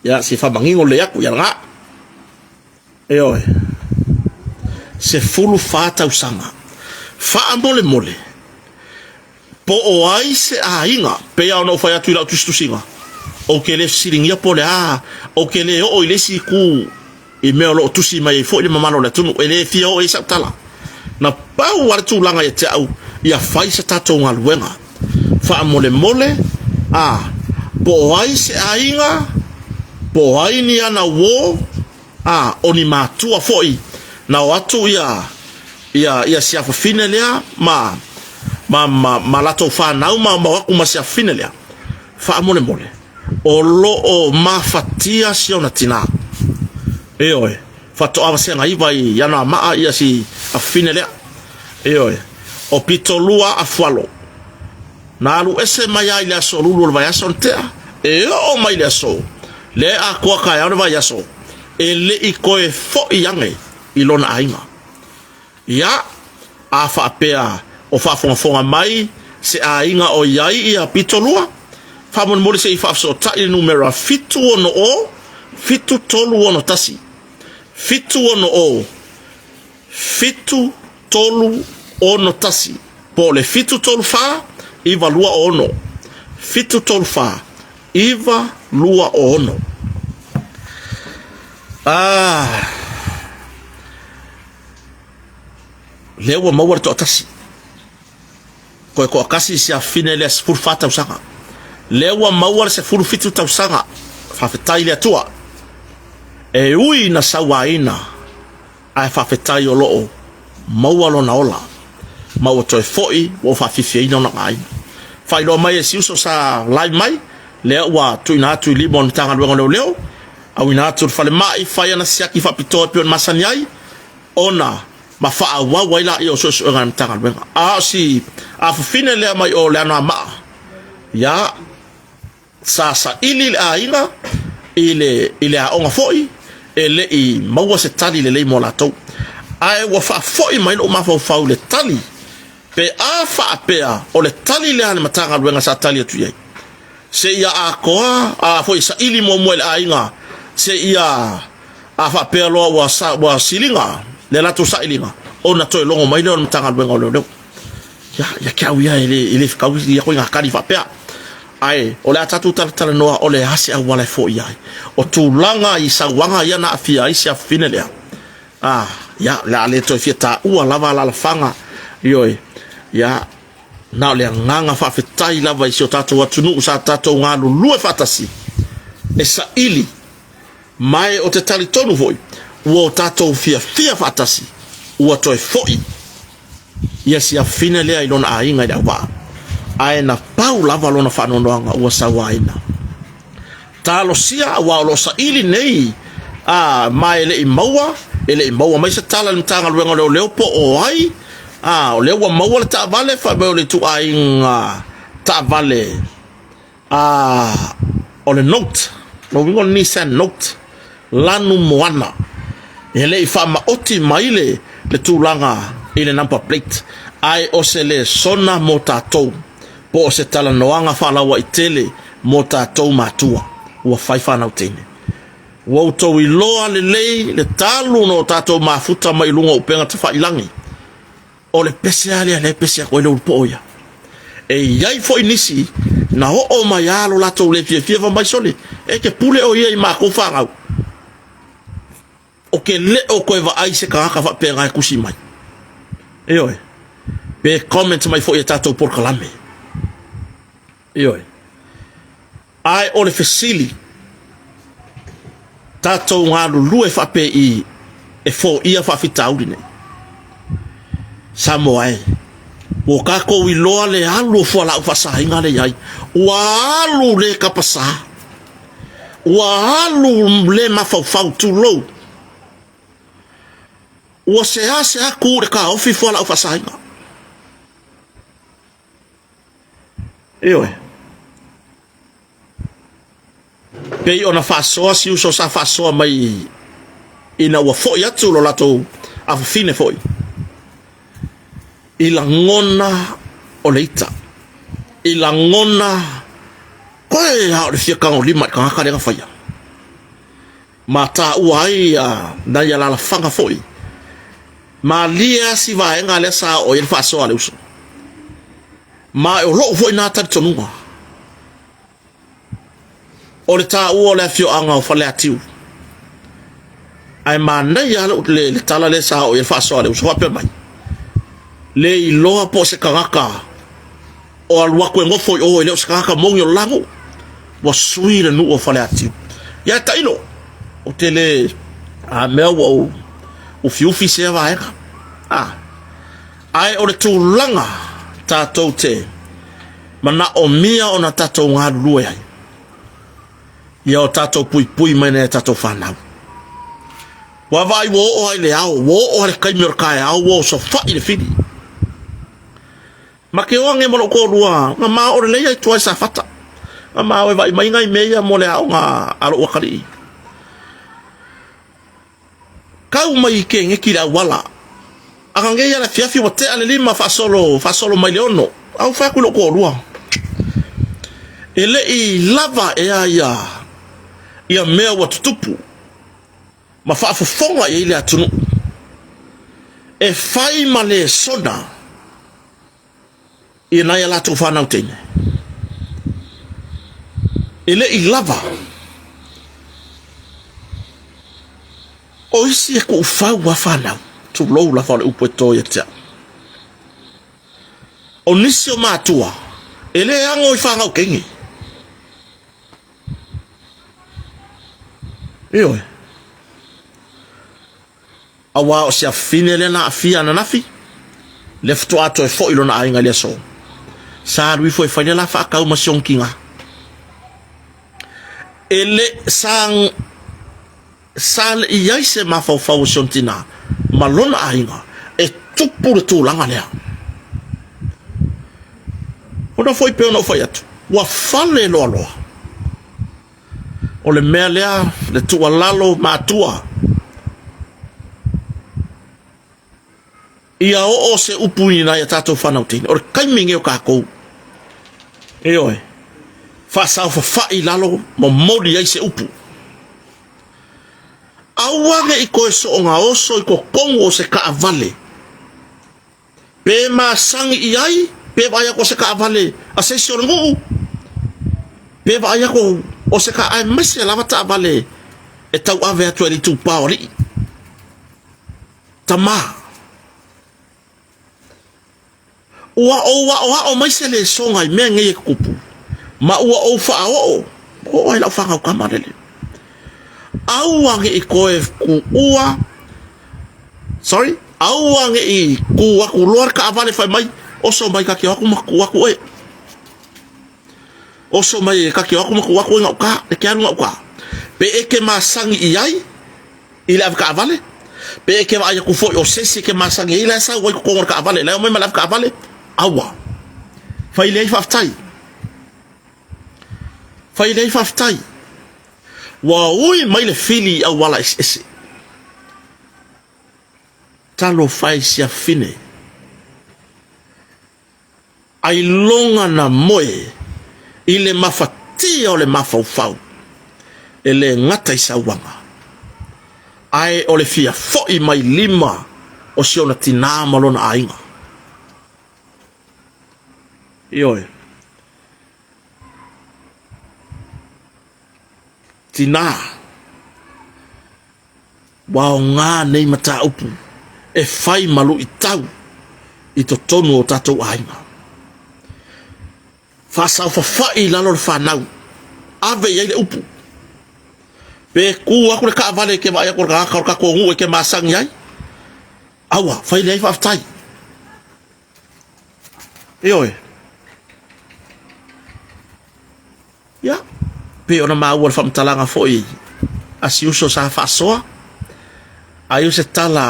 Ia, se faamanino lelei atu, ia lena. Ioe. 14 tausaga. Faamolemole, po o ai se aiga, pei lava ona ou fai atu i lau tusitusiga, ou te le fesiligia po o le a, ou te le oo i le isi itu i mea o lo o tusi mai ai foi le mamalu o le atunuu, e le fia oo i ai sau tala. Na pau lava le tulaga ia te au, ia fai se tatou galuega. Faamolemole, a, po o ai se aiga, po o ai ni ana uō, a, o ni matua foi na o atu ia, ia, ia si afafine lea ma, ma, ma, ma latou fanau ma, ma o atu ma si afafine lea. Faamolemole, o lo o mafatia si ona tinā. Ioe, faatoa vasega iva i Anoamaa ia si afafine lea. Ioe, o Pitolua Afualo. Na alu ese mai ai le aso lulu o le vaiaso na tea, e oo mai le aso, lea e atoa taeao le vaiaso, e le i toe foi ane i lona aiga. Ia, a faapea o faafogafoga mai se aiga o i ai ia pitolua, faamolemole se i faafesootai le numera 760 7361. 760 7361 po o le 734 926. 734 926. Ah, lea ua maua le toatasi. Koe toatasi si afine lea 14 tausaga. Lea ua maua le 17 tausaga. Faafetai le Atua. E ui na sauaina ae faafetai o lo o maua lona ola ma ua toe foi ua faafiafiaina ona aiga. Faailoa mai e si uso sa live mai, lea ua tuuina atu i lima o le Matagaluega o Leoleo, auina atu i le falemai, fai ana siaki faapitoa e pei ona masani ai, ona ma faaauau ai laia o suesuega a le Matagaluega. A o si afafine lea mai o le Anoamaa, ia, Sa saili le aiga i le, i le aoga foi, e le i maua se tali lelei mo latou. Ae ua faafoi mai lou mafaufau i le tali, pe a faapea o le tali lea a le Matagaluega sa tali atu i ai, seia atoa, a foi saili muamua i le aiga, seia a faapea loa ua, ua siliga le latou sailiga, ona toe logo mai lea o le Matagaluega o Leoleo. Ia, ia te au ia e le, e le fetau ia koe ngā kari faapea. Ae, o le a tatou talatalanoa o le a se auala e foia ai. O tulaga i sauaga ia na aafia ai si afafine lea. Ah, ia, o le a le toe fia taua lava alaalafaga, ioe, ia, na o le agaga faafetai lava i si o tatou atunuu sa tatou galulue faatasi e saili Ma e ou te talitonu foi, ua o tatou fiafia faatasi, ua toe foi ia si afafine lea i lona aiga i le auvaa, ae na pau lava lona faanoanoaga ua sauaina. Talosia aua o lo o saili nei, a, ma e le i maua, e le i maua mai se tala i le Matagaluega o Leoleo po o ai, a, o lea ua maua le taavale, fai mai o le ituaiga taavale A o le Note, lona uiga o le Nissan Note, lanu moana. E le i faamaoti mai le, le tulaga i le number plate, ae o se lesona mo tatou, po o se talanoaga faalauaitele mo tatou matua ua fai fanau teine. Ua outou iloa lelei le talu ona o tatou mafuta mai luga o upega tafailagi. O le pese lava lea, lea e pese atu ai le ulupoo ia. E i ai foi nisi na oo mai lava lo latou le fiafia fai mai, Sole, e te pule oe ia i matou fanau. Ou te le o toe vaai se tagata faapena e tusi mai. Ioe. Pe comment mai foi i a tatou polokalame. Ioe. Ae o le fesili, tatou galulue faapei e foia faafitauli nei? Samoa e, ua tatou iloa le alu o fualaau faasaina lea i ai. Ua alu le tapasā, ua alu le mafaufau, tulou. Ua seasea tu i le taofi fualaau faasaina. Ioe. Pei ona faasoa si uso sa faasoa mai ina ua foi atu lo latou afafine foi i lagona o le ita, i lagona koe a o le fia tagolima i tagata lea na faia. Ma taua ai nai alalafaga foi. Malie lava si vaega lea sa oo i ai le faasoa a le uso. Ma o lou foi na talitonuga, o le taua o le afioaga o Faleatiu. Ae manaia lava le, le tala lea sa oo i ai le faasoa a le uso, faapea mai, le iloa po o se tagata o alu atu e nofo i o e le o se tagata moni o le la nuu. Ua sui le nuu o Faleatiu. Ia tailo, ou te le a mea ua ou ufiufi sea vaega. A, ae o le tulaga tatou te manaomia ona tatou galulue ai, ia o tatou puipui mai nai a tatou fanau. Ua vaai ua oo lava i le ao, ua oo lava i le taimi o le taeao ua osofai le fili. Ma ke oa nge ma lou toalua, na ma oo lelei ai i tua i Safata. Na ma o e vaai mai nai mea ia mo le aoga a lou atalii. Kau mai i Kegeki le auala. Aga nei ia le afiafi ua tea le lima faasolo, faasolo mai le ono. Au fai atu i lou toalua. E le i lava ea ia, ia mea ua tutupu ma faafofoga i ai le atunuu e fai ma lesona i nai a latou fanau teine. E le i lava. O isi e kuufau a fanau, tulou lava o le upu e to ia te au. O nisi o matua, e le ago i fanau teine. Ioe. Auā o se afafine lea na aafia ananafi, lea faatoa toe foi lona aiga i le aso. Sa alu ifo e fai le la faatau ma si ona tiga. E le sa sa le i ai se mafaufau o si ona tina ma lona aiga e tupu le tulaga lea. Ona foi pei ona ou fai atu, ua fale loaloa. O le mea lea, le tuualalo matua, ia oo se upu i nai a tatou fanau teine. O le taimi lenei o tatou, ioe, faasaofafai i lalo, momoli ai se upu. Aua ne i toe soona oso i totonu o se taavale Pe masani i ai, pe vaai atu o se taavale a se isi o le nuu, pe vaai atu o se ta, aemaise lava taavale e tauave atu e le itupa o alii. Tama, ua ou aoao mai se lesoga i mea nei e tutupu, ma ua ou faaoo, oo ai lau fanau tama lele. Aua ne i toe kuua Sorry, aua ne i kū aku loa le taavale fai mai, oso mai ta te o atu ma tuu atu oe. Oso mai ta te o atu ma tuu atu oe gauta, e te alu gauta. Pe e te masani i ai i le avetaavale, pe e te vaai atu foi o se isi e te masani ai la e sau ai i totonu o le taavale, la e omai ma le avetaavale, aua. Fai leai faafetai. Fai leai faafetai. Ua ui mai le fili i auala eseese. Talofa e si afine. Ailoga na moe i le mafatia o le mafaufau, e le gata i sauaga, ae o le fia foi mai lima o si ona tinā ma lona aiga. Ioe. Tinā, ua aoga nei mataupu e fai ma luitau i totonu o tatou aiga. Faasaofafai i lalo le fanau, ave i ai le upu. Pe kū atu le taavale e te vaai atu o le tagata o le tatou nuu e te masani ai, aua, fai leai faafetai. Ioe. Ia, pei ona maua le faamatalaga foi a si uso sa faasoa, ai o se tala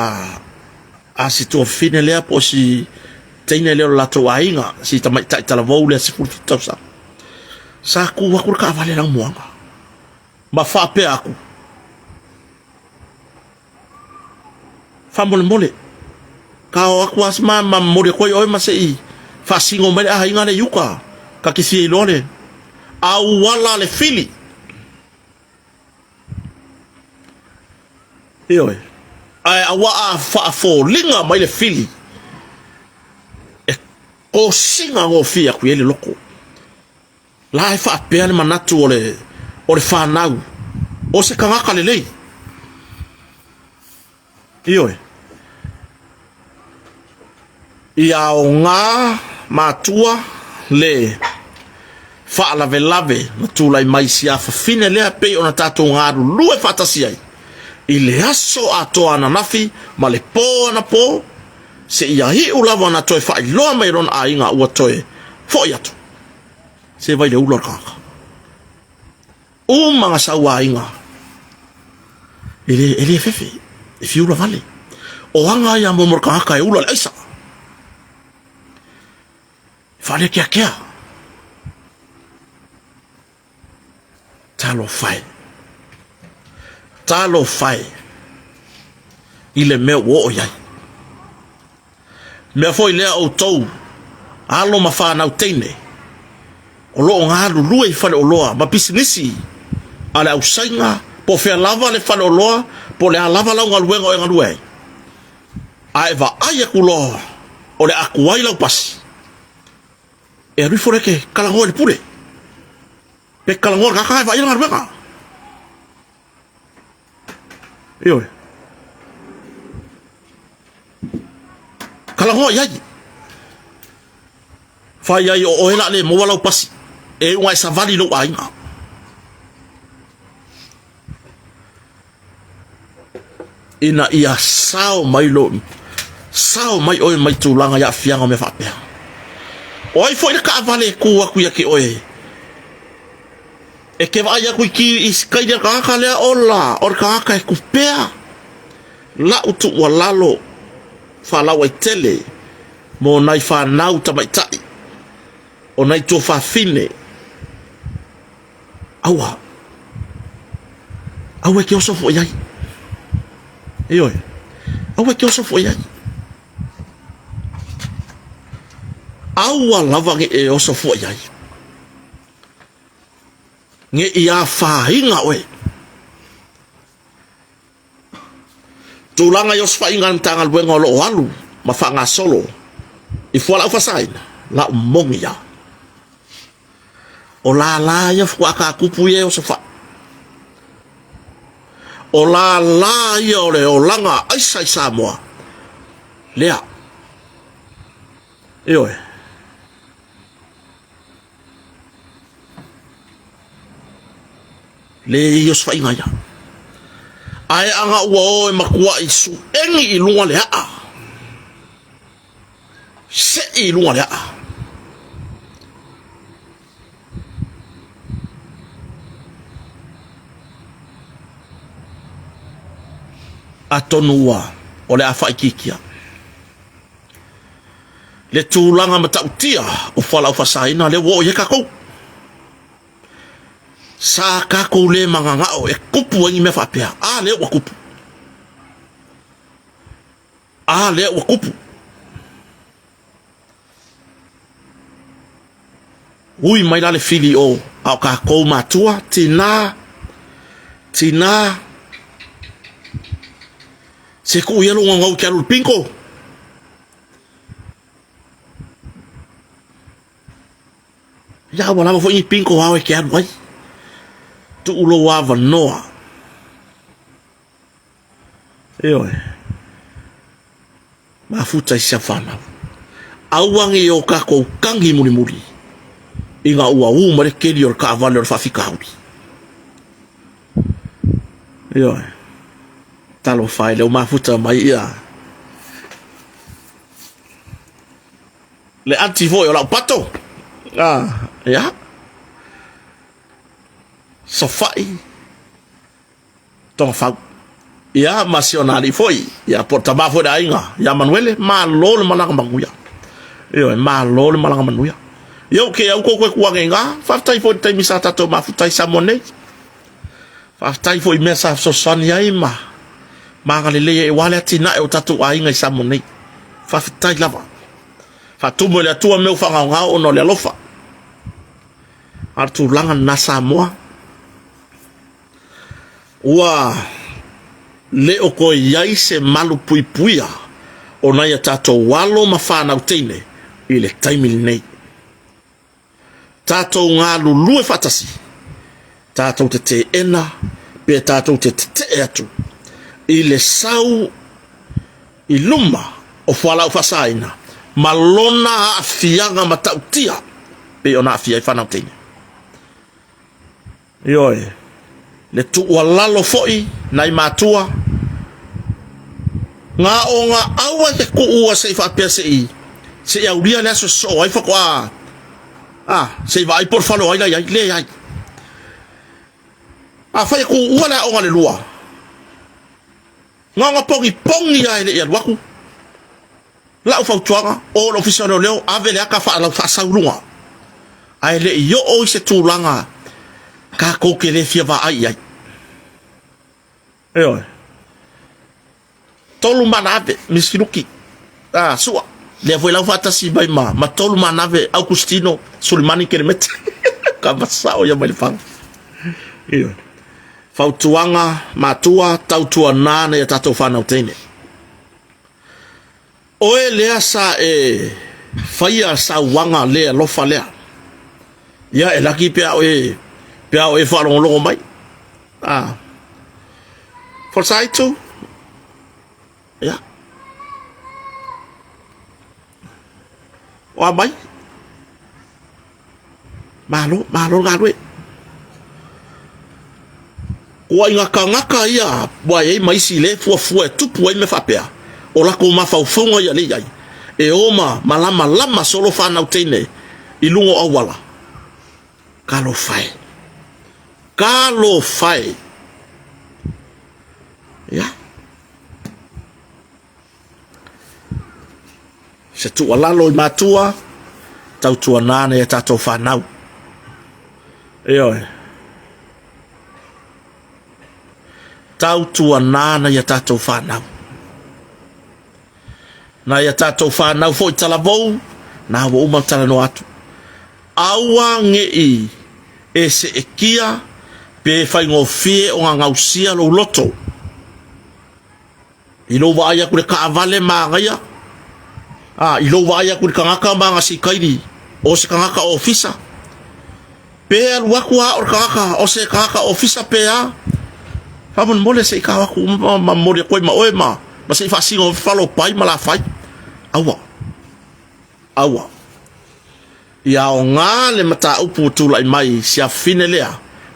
a si tuafafine lea po o si teine lea o le latou aiga, si tamaitai talavou lea 17 tausaga. Sa kū atu le taavale lanumoana ma faapea atu, Faamolemole, ka o atu lava ma ma momoli atu ai oe ma se i faasino mai le aiga lea i uka, ta te fia iloa le auala le fili. Ioe, ae aua a faafoliga mai le fili, e kosiga gofie atu i ai le loko. La e faapea le manatu o le, o le fanau, o se tagata lelei. Ioe. Ia aoga matua le faalavelave na tulai mai si afafine lea pei ona tatou galulue faatasi ai i le aso atoa ananafi ma le po anapo seia iu lava ona toe faailoa mai e lona aiga ua toe foi atu. Se vai le ula o le tagata. Uma na sau aiga. E le, e le fefe. E fiula vale. O aga ia mo mo le tagata e ula le aisa. Faalekeakea. Talofa e. Talofa e i le mea ua oo i ai. Mea foi lea outou alo ma fanau teine o lo o galulue i faleoloa ma pisinisi a le ausaiga po o fea lava le faleoloa po o le a lava lau galuega o e galue ai, a e vaai atu loa o le a tuai lau pasi, e alu ifo lea e te talanoa i le pule, pe talanoa i le tagata e vaaia le galuega. Ioe. Talanoa i ai. Fai ai o oe la le maua lau pasi. E iuga e savali lou aiga. Ina ia sao mai lo sao mai oe mai tulaga i aafiaga o mea faapea. O ai foi le taavale e tu atu ia te oe e te vaai atu i ki i sikaili a le tagata lea ola o le tagata e tupea lau tuualalo faalauaitele mo nai fanau tamaitai o nai tuafafine Aua. Aua e te oso fua i ai. Ioe. Aua e te oso fua i ai. Aua lava ne i e oso fua i ai. Ne i afaina oe. Tulaga i osofaiga a le Matagaluega o lo o alu ma faagasolo i fualaau faasaina, lau moni lava. O lala ia faatoa tatupu ia e osofai. O lala ia o le olaga aisa i Samoa. Lea. Ioe. Le i osofaiga ia. Ae aga ua o e matuai suegi i luga le aa. Sei i luga le aa. Atonu ua o le a faaitiitia le tulaga matautia o fualaau faasaina lea ua oo i ai tatou. Sa tatou le mananao e tupu ai ni mea faapea. A lea ua tupu. A lea ua tupu. Ui mai la le fili o a o tatou matua, tina, tina, se tuu ia lou gaugau e te alu i le bingo. Ia ua lava foi ni bingo ao e te alu ai. Tuu lou avanoa. Ioe. Mafuta i si au fanau. Aua ne i o tatou tagi mulimuli ina ua u mai le keli o le taavale o le faafitauli. Ioe. Talofa e lea ua mafuta mai ia le ati foi o lau pato. Ah, ia. Sofai Togafau. Ia, ma si ona alii foi, ia, po o le tama foi o le aiga ia Manuele, malo le malaga manuia. Ioe, malo le malaga manuia. Ia, o ke au kou koe kuaga i ngā, faafetai foi i le taimi sa tatou mafuta ai Samoa nei. Faafetai foi i mea sa fesoasoani ai ma ma agalelei ai aua le atinae o tatou aiga i Samoa nei. Faafetai lava. Faatumu e le Atua mea ua faagaogao ona o le alofa. A o le tulaga lena Samoa. Ua le o toe i ai se malu puipuia o nai a tatou alo ma fanau teine i le taimi lenei. Tatou galulue faatasi, tatou te teena pe tatou te tetee atu i le sau i luma o fualaau faasaina ma lona aafiaga matautia pei ona aafia ai fanau teine. Ioe, le tuualalo foi nai matua, na ona aua e te tuua se i faapea se i se i aulia le aso soo ai faatoa a se i vaai po o le fale o ai la i ai. Leai. Afai e tuua le aoga le lua, na ona pogipogi lava e le i alu atu. Lau fautuaga, o le Ofisa o Leoleo, ave le ata faalau faasau i luga. Ae le i oo i se tulaga tatou te le fia vaai i ai. Ioe. Tolu Manave, Misiluki, ah, Sua. Lea foi lau faatasi mai ma, ma Tolu Manave, Augustino, Sulimani Kelemete. Ka masao ia mai le fana. Ioe. Fautuaga, matua, tautuana nei a tatou whanau teine. Oe lea sa e faia sauaga le alofa lea. Ia e laki pe a oe pe a oe faalogologo mai. Ah. Forsyth. Ia. O a mai. Malo, malo le galue. Kua i ngā kāngaka ia ua e ai ma isi le fuafua e tupu ai mea faapea, o lakou mafaufauga ia le i ai, e o ma malamalama solo whanau teine i lunga o auala. Talofa e. Talofa e. Ia. Se tuualalo i matua, tautuana nei a tatou whanau. Ioe. Tautuana nei a tatou whanau. Nai a tatou whanau foi talavou, nā ua uma talanoa atu. Aua nge'i e seetia pe faigofie o ngā gausia lou loto. I lou vaai aku i le kaavale manaia, a, i lou vaai aku i le tagata ma ana sikaili, o se tagata ofisa, pe alu atu a o le tagata, o se tagata ofisa pe a, faamolemole se i tao atu ma, ma momoli atu ai ma oe ma, ma se i faasino falopai ma lafai. Aua. Aua. Ia aoga le mataupu ua tulai mai si afafine lea,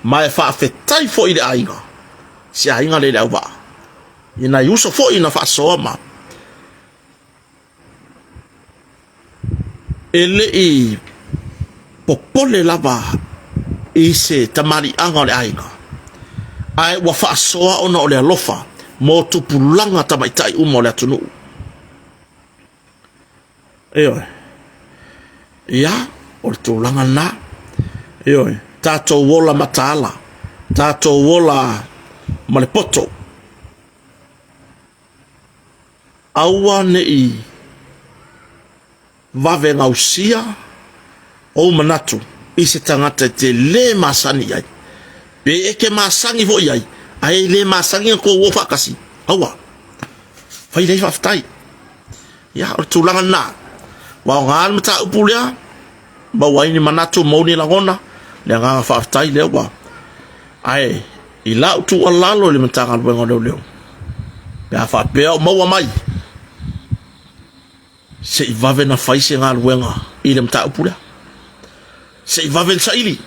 ma e faafetai foi i le aiga, si aiga lea i le auvaa, i nai uso foi na faasoa ma e le i popole lava i se tamaliiaga o le aiga, ae ua faasoa ona o le alofa mo tupulaga tamaitai uma o le atunuu. Ioe. Ia, o le tulaga lena. Ioe. Tatou ola mataala, tatou ola ma le poto. Aua ne i vave gausia ou manatu i se tagata e te lē masani i ai. Pe e te masani foi i ai, ae e le masani ona tou o faatasi, aua. Fai lea faafetai. Ia, o le tulaga lena. Ua aoga le mataupu lea, maua ai ni manatu, maua ni lagona, le agaga faafetai lea ua. Ae, i lau tuualalo i le Matagaluega o Leoleo, pe a faapea o maua mai, se i vave na fai se galuega i le mataupu lea. Se i vave na saili.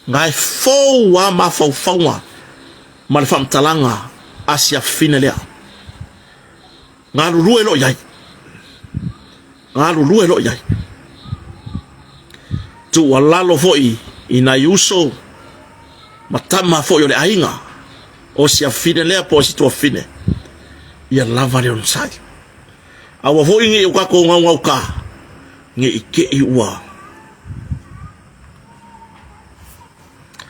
Nga e fou a mafaufauga ma le faamatalaga a si afafine lea. Galulue loa i ai. Galulue loa i ai. Tuualalo foi i nai uso ma tama foi o le aiga o si afafine lea po o si tuafafine, ia lava le onosai. Aua foi ne i o tatou gaugauka, ne i te i ua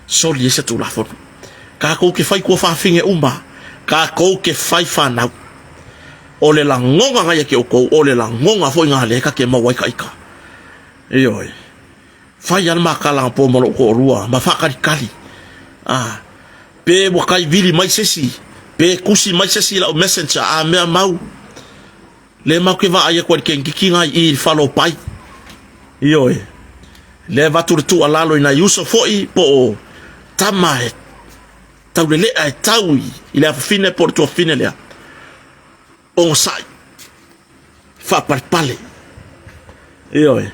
soli ai se Tulafono. Tatou te fai tuafafine uma, tatou te fai fanau. O le lagona na ia te outou, o le lagona foi na lea ta te maua ai ta ita. Ioe. Fai lava le makala anapo ma lou toalua ma faatalitali. Ah, pe ua tai vili mai se isi, pe tusi mai se isi i lau messenger, a mea mau. Le matou te vaai atu ai i le kenekiki na i i le falopai. Ioe. Le avatu le tuualalo i nai uso foi po o tama e taulelea e tau i le afafine po o le tuafafine lea. Onosai. Faapalepale. Ioe.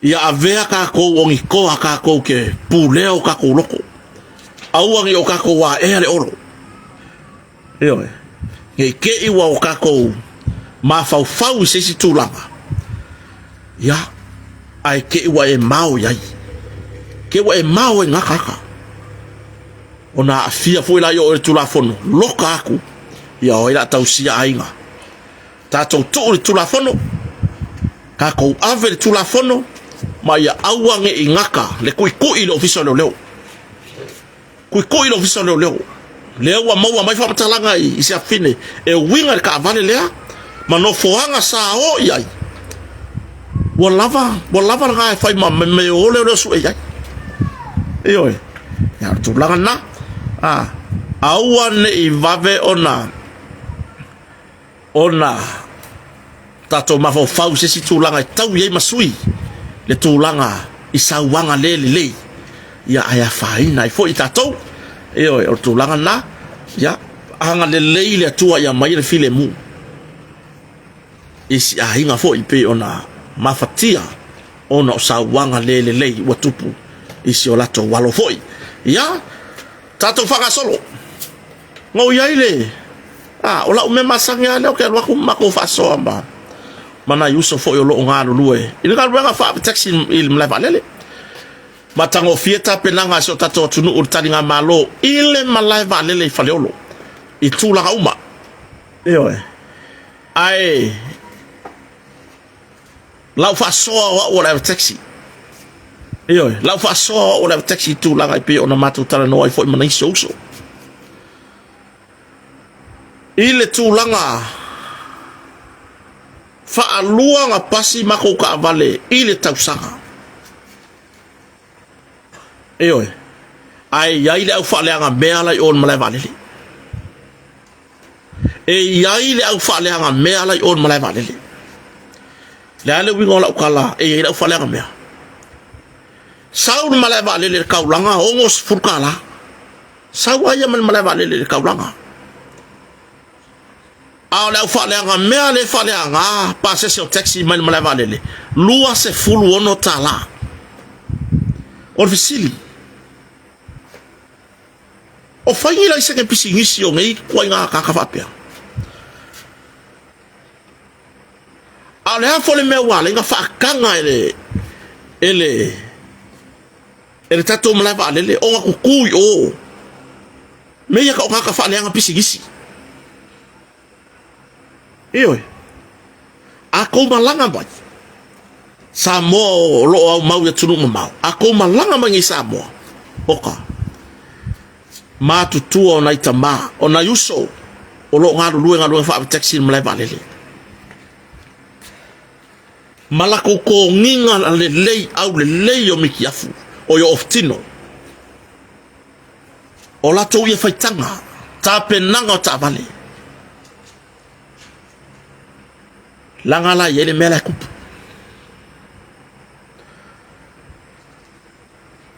Ia avea tatou o ni toa tatou te pulea o tatou loto. Aua ne i o tatou aea le olo. Ioe. Ne i te i ua o tatou mafaufau i se isi tulaga. Ia, ae te i ua e mao i ai. Te ua e mao ai ngā tagata. Ona aafia foi la i o le Tulafono, loka aku, ia o ai la tausia aiga. Tatou tuu le Tulafono, tatou ave le Tulafono ma ia aua ne i gata le tuitui i le Ofisa o Leoleo. Tuitui i le Ofisa o Leoleo. Lea ua maua mai faamatalaga i se afine e uiga i le taavale lea ma nofoaga sa o i ai. Ua lava, ua lava lena e fai ma me o leoleo sue i ai. Ioe, ia o le tulaga lena. Ah, aua ne i vave ona ona tatou mafaufau i se isi tulaga e tau i ai ma sui le tulaga i sauaga le lelei, ia ae afaina ai foi tatou. Ioe, o le tulaga lena, ia agalelei le Atua ia aumai le filemu i si aiga foi pei ona mafatia ona o sauaga le lelei ua tupu i si o latou alo foi. Ia tatou faagasolo. Na ou i ai le, a, o lau mea masani lava lea ou te alu atu ma matou faasoa ma, ma nai uso foi o lo o galulue i le galuega faa-taxi i le malae vaalele. Matagofie tapenaga a si o tatou atunuu i le taligamalo i le malae vaalele i Faleolo i tulaga uma. Ioe. Ae lau faasoa o au o le ave taxi. Ioe, lau faasoa o au o le ave taxi i tulaga e pei ona matou talanoa ai foi ma nisi o uso. I le tulaga faalua na pasi matou taavale i le tausaga. Ioe, ae i ai le au faaleaga mea la i o i le malae vaalele. E i ai le au faaleaga mea la i o i le malae vaalele. Le a le uiga o lau tala e i ai le au faaleaga mea? Sau le malae vaalele i le taulaga $60. Sau lava ia mai le malae vaalele i le taulaga. A o le au faaleaga mea lea e faaleaga pasese o taxi mai le malae vaalele, $26. O le fesili, O fai ni laisene pisinisi o nei ituaiga tagata faapea? A o le a foi le mea ua ala ai ona faataga e le e le e le tatou malae vaalele ona tutu i o mea ia tau o tagata faaleaga pisinisi? Ioe. A tou malaga mai Samoa o lo o aumau i atunuu mamao, a tou malaga mai nei i Samoa, oka, matutua o nai tama, o nai uso o lo o galulue galuega faa-ave taxi i le malae vaalele, ma latou toniga lelei aulelei o mitiafu, o i o ofutino, o latou ia faitaga, tapenaga o taavale. Laga la i ai le mea la e tupu.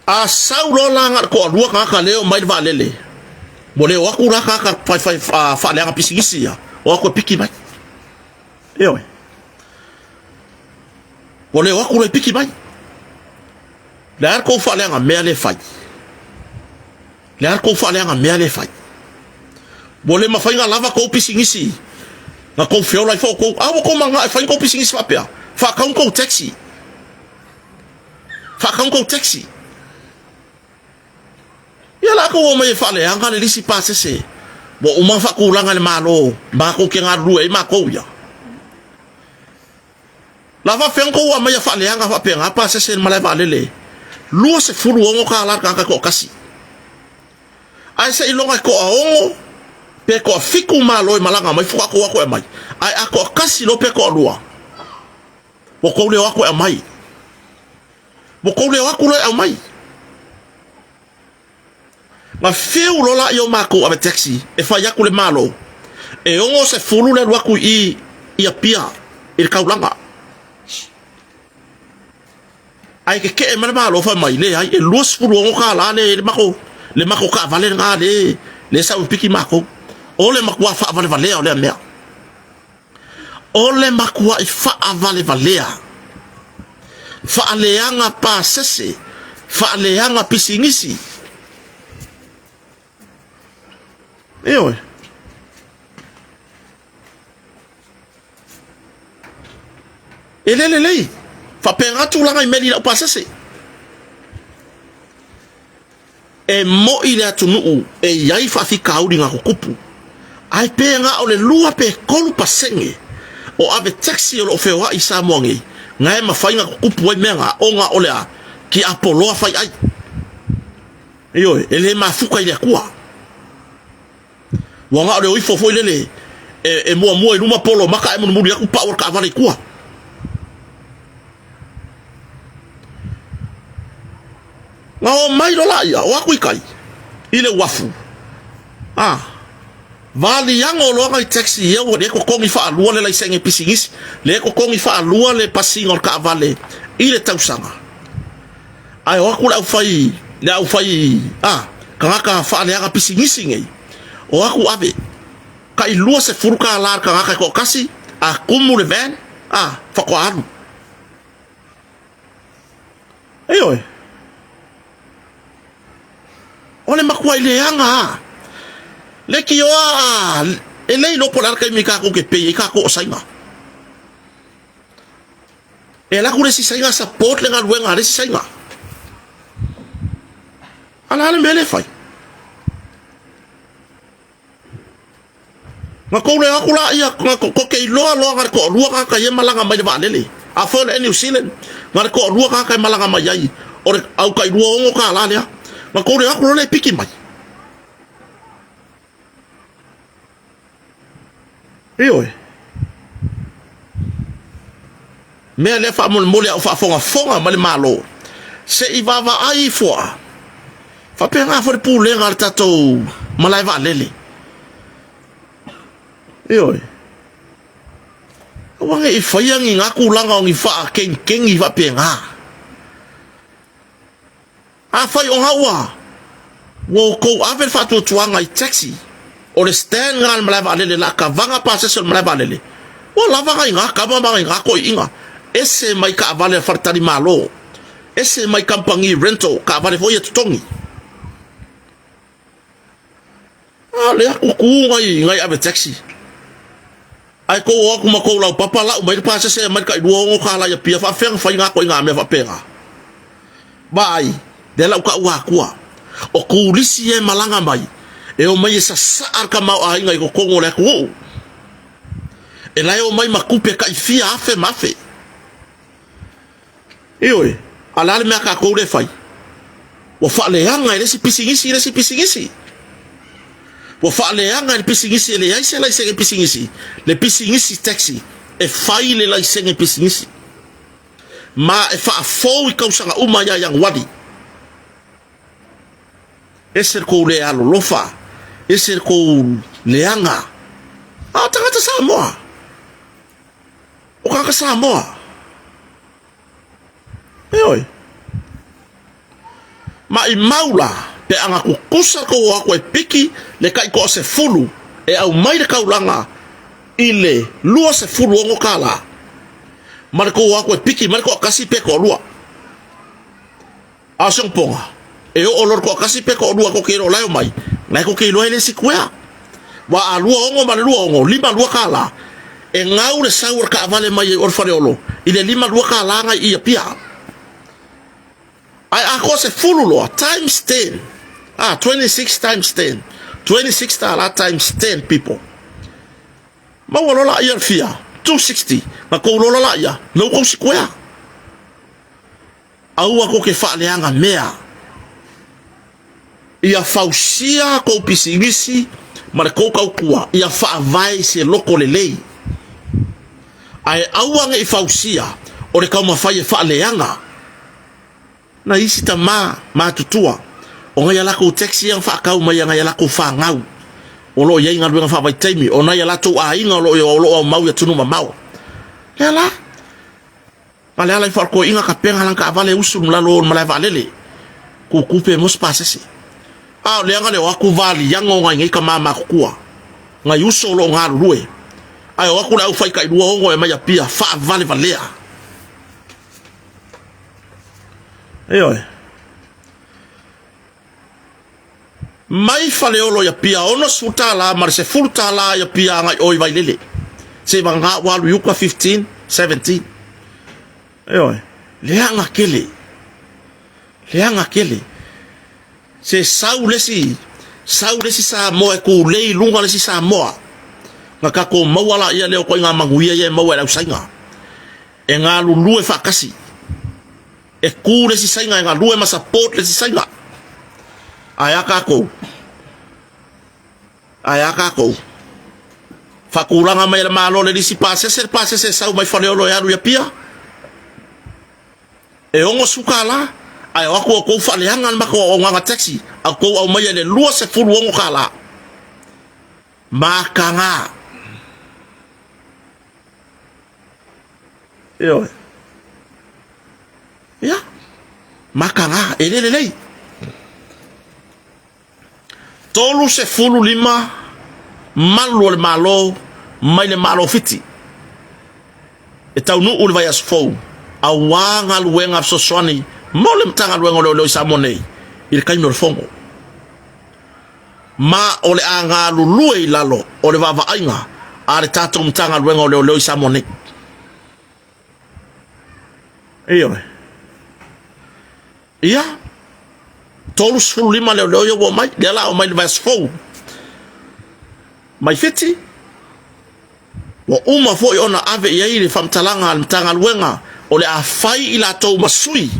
A sau loa la na o le toalua tagata lea e omai le vaalele, ua le o atu la tagata faifai faaleaga pisinisi ia, o atu e piki mai. Ioe. Ua le o atu loa e piki mai. Le a le tou faaleaga mea lea e fai? Le a le tou faaleaga mea lea e fai? Ua le mafai ona lava tou pisinisi na tou feola ai foi outou. A ua tou mananao e fai ni tou pisinisi faapea? Faatau ni tou taxi. Faatau ni tou taxi. Ia la tou omai e faaleaga le lisi pasese ua uma ona faatulaga e le Malo matou te galulue ai matou ia. La faapefea ona tou aumaia faaleaga faapena pasese i le malae vaalele $26 le tagata e toatasi. Ae seiloga e toaono pe toafitu malo e malaga mai faatoa tou o atu e aumai. Ae a toatasi loa pe toalua, ua tou le o atu e aumai. Ua tou le o atu loa e aumai. Na fiu loa laia o matou ave taxi e fai atu le Malo e 60 le alu atu i i Apia i le taulaga. Ae tetee mai le Malo fai mai, leai e $26 le le le matou taavale lena le le sau e piki matou. O le matua faavalevalea o lea mea. O le matuai faavalevalea, faaleaga pasese, faaleaga pisinisi. Ioe. E le lelei. Faapena tulaga i meli lau pasese. E moi le atunuu e i ai faafitauli na tutupu, ae pe na o le 2 pe 3% O ave taxi o lo o feoai i Samoa nei, na e mafai na tutupu ai mea na, ona o le a? Tiapoloa fai ai. Ioe, e le mafuta i le Atua. Ua na o le o ifo foi lele e, e muamua i luma polo maka ae mulimuli atu pau o le taavale i tua. Na o mai loa laia, o atu i tai, i le uafu. Ah, valiago loa nai taxi ia ua le totogi faalua le laisene pisinisi, le totogi faalua le pasiga o le taavale i le tausaga. Ae o atu le aufai, le aufai, ah, tagata faaleaga pisinisi nei, o atu ave, tai $20 le tagata e toatasi, a tumu le van, ah, faatoa alu. Ioe. O le matuai leaga lava. Leitioa a, e le iloa po o le a le taimi tatou te pay ai tatou o Saina. E alu atu le isi Saina support le galuega a le isi Saina. A o le a le mea lea e fai? Na tou le o atu laia, na tou te iloa loa na le toalua tagata ia e malaga mai i le vaalele. Afai o le Air New Zealand, na le toalua tagata e malaga mai ai, o le au tai $26 lea. Na tou le o atu loa lea e piki mai. Ioe. Mea lea faamolemole a o faafogafoga mai le Malo, se i vaavaai ifo a faapena foi le pulega a le tatou malae vaalele. Ioe. Aua ne i faia ni na tulaga o ni faakenikeni faapena. Afai o au a ua outou ave le faatuatuaga i taxi, o le stand lena a le malae vaalele la kavaga pasese o le malae vaalele, ua lava nai na tama ma nai na toeaiina, ese mai taavale a faletalimalo, ese mai kamupani rental, taavale foi ia totogi. A o lea tutu nai nai ave taxi. Ae tou o atu ma tou laupapa lau mai le pasese e aumai le tai $26 i Apia faafefea ona fai na ituaiga mea faapena. Vaai, lea la ua taua atua. O turisi ia e malaga mai, e omai e sasaa le tamaoaiga i totonu o le atunuu. E la e omai ma tupe tai fia afe ma afe. Ioe, a o le a le mea a tatou lea e fai? Ua faaleaga e le isi pisinisi le isi pisinisi. Ua faaleaga e le pisinisi e leai se laisene pisinisi, le pisinisi taxi e fai le laisene pisinisi. Ma e faafou i tausaga uma ia Ianuari. Ese le kou le alolofa, ese le kou leaga. A o tagata Samoa. O tagata Samoa. Ioe. Maimau la, pe a na tutusa tou o atu e piki le tai toasefulu e aumai le taulaga i le $26 ma le tou o atu e piki mai le toatasi pe toalua. A o se upoga, e oo loa i le toatasi pe toalua tou te iloa o la e omai, la e tou te iloa e le sikuea. Aua a 26 ma le 26, $52, e gau le sau o le taavale mai ai o le Faleolo i le $52 nai i Apia. Ae a toasefulu loa, times ten, a, 26 times ten, 26 tala times 10 people. Maua loa laia le fia, 260, na tou lola laia, na ua tou sikuea. Aua tou te faaleaga mea. Ia fausia kou pisinisi ma le kou tautua, ia faavae i se loto lelei. Ae aua ne i fausia o le taumafai e faaleaga nai isi tama matutua o nai a latou taxi ia na faatau mai e nai a latou fanau o lo o i ai galuega faavaitaimi, o nai a latou aiga o lo o aumau i atunuu mamao. Lea la. Ma le ala i faalkoiina ka pega lana taavale usu ma lalo o le malae vaalele. Kuku pe mo se pasese. A o leaga le o atu valiaga o nai nei tama matutua. Nai uso o lo o galulue. Ae o atu le aufai tai 26 e aumai Apia faavalevalea. Ioe. Mai Faleolo i Apia $60 ma le $10 i Apia agai o i Vailele. Seivagana ua alu i uka 15, 17. Ioe, leaga tele. Leaga tele. Se sau le isi, sau le isi Samoa e tulei i luga le isi Samoa. Na tatou maua laia lea o ituaiga manuia ia e maua e le ausaiga. E galulue faatasi. E tu le isi saiga e galue ma support le isi saiga. Ae a tatou? Ae a tatou? Faatulaga mai e le Malo le lisi pasese, le pasese e sau mai Faleolo e alu i Apia. E $60, ae o atu outou faaleaga le matou auaunaga taxi, a outou aumaia i le $26. Mataga. Ioe. Ia. Mataga, e le lelei. 35 malu o le Malo mai le Malo Fiti e taunuu le vaiaso fou aua galuega fesoasoani mo le Matagaluega o Leoleo i Samoa nei i le taimi o le Fono. Ma o le a galulue i lalo o le vaavaaiga a le tatou Matagaluega o Leoleo i Samoa nei. Ioe. Ia, 35 leoleo ia ua omai, lea la omai le vaiaso fou. Mai Fiti, ua uma foi ona ave i ai le faamatalaga a le Matagaluega o le a fai i latou ma sui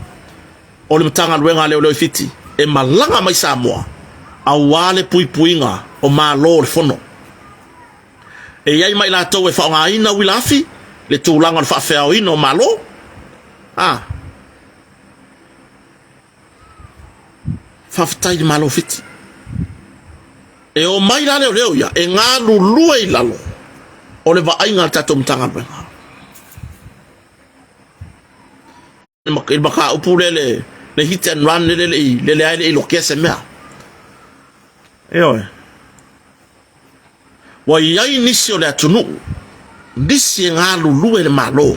o le Matagaluega a Leoleo i Fiti e malaga mai Samoa aua le puipuiga o Malo o le Fono. E i ai ma i latou e faaaogaina uila afi, le tulaga o le faafeaoina o Malo, a. Faafetai i le Malo o Fiti. E omai la leoleo ia e galulue i lalo o le vaaiga a le tatou Matagaluega. I le mataupu lea le hit and run lele le i lele ai le i lokea se mea. Ioe. Ua i ai nisi o le atunuu, nisi e galulue i le Malo,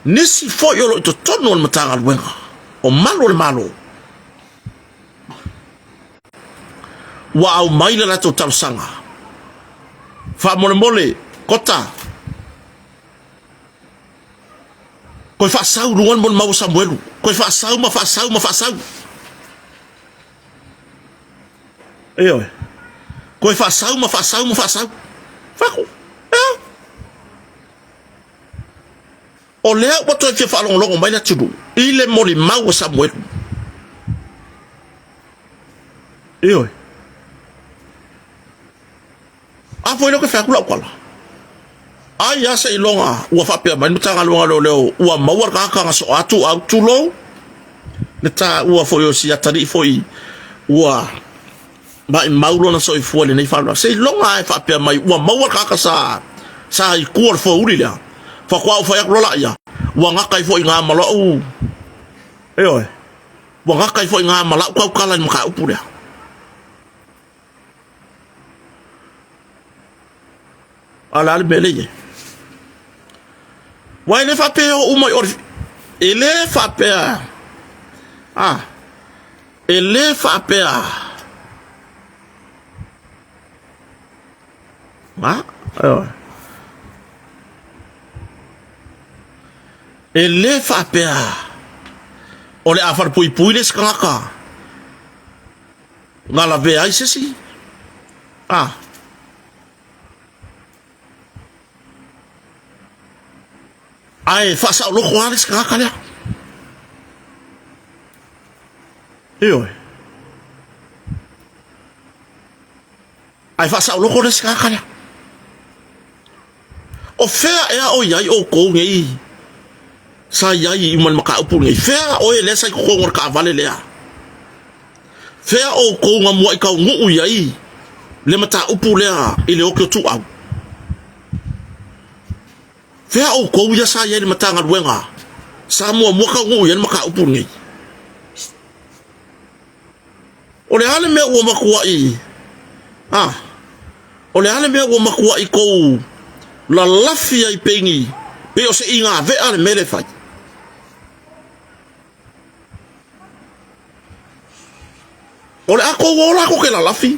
nisi foi o lo o i totonu o le Matagaluega o Malu o le Malo, ua aumai le latou talosaga, Faamolemole, Kota, toe faasau i luga le molimau a Samuelu, toe faasau ma faasau ma faasau. Ioe. Toe faasau ma faasau ma faasau. Fai atu, ea. O lea ua toe fia faalogologo mai le atunuu i le molimau a Samuelu. Ioe. A foi lea ou te fai atu lau tala. Ai lava seiloga ua faapea mai le Matagaluega o Leoleo ua maua le tagata na soa atu au, tulou, le taua foi o si atalii foi ua maimau lona soifua i lenei faalavelave. Seiloga lava e faapea mai ua maua le tagata sa sa i tua o le foeuli lea, faatoa ou fai atu loa laia, ua gata ai foi i ina ma lou, ioe, ua gata ai foi i ina ma lau tautala i le mataupu lea. A o le a le mea lea e i ai? Aua e le faapea e oo uma i o le... E le faapea... A, e le faapea... A, e le faapea o le a falepuipui le isi tagata na lavea ai se isi. A. Ae faasaoloko lava le isi tagata lea. Ioe. Ae faasaoloko le isi tagata lea. O fea ea o i ai outou nei sa i ai ma le mataupu lenei? Fea oe lea sa i totonu o le taavale lea? Fea outou na muai taunuu i ai le mataupu lea i le oki o Tuuau? Fea outou ia sa i ai i le Matagaluega sa muamua taunuu i ai le mataupu lenei? O le a le mea ua matuai a? O le a le mea ua matuai tou lalafi ai pei ni pei o se igavea le mea lea e fai? O le a tou ola tou te lalafi?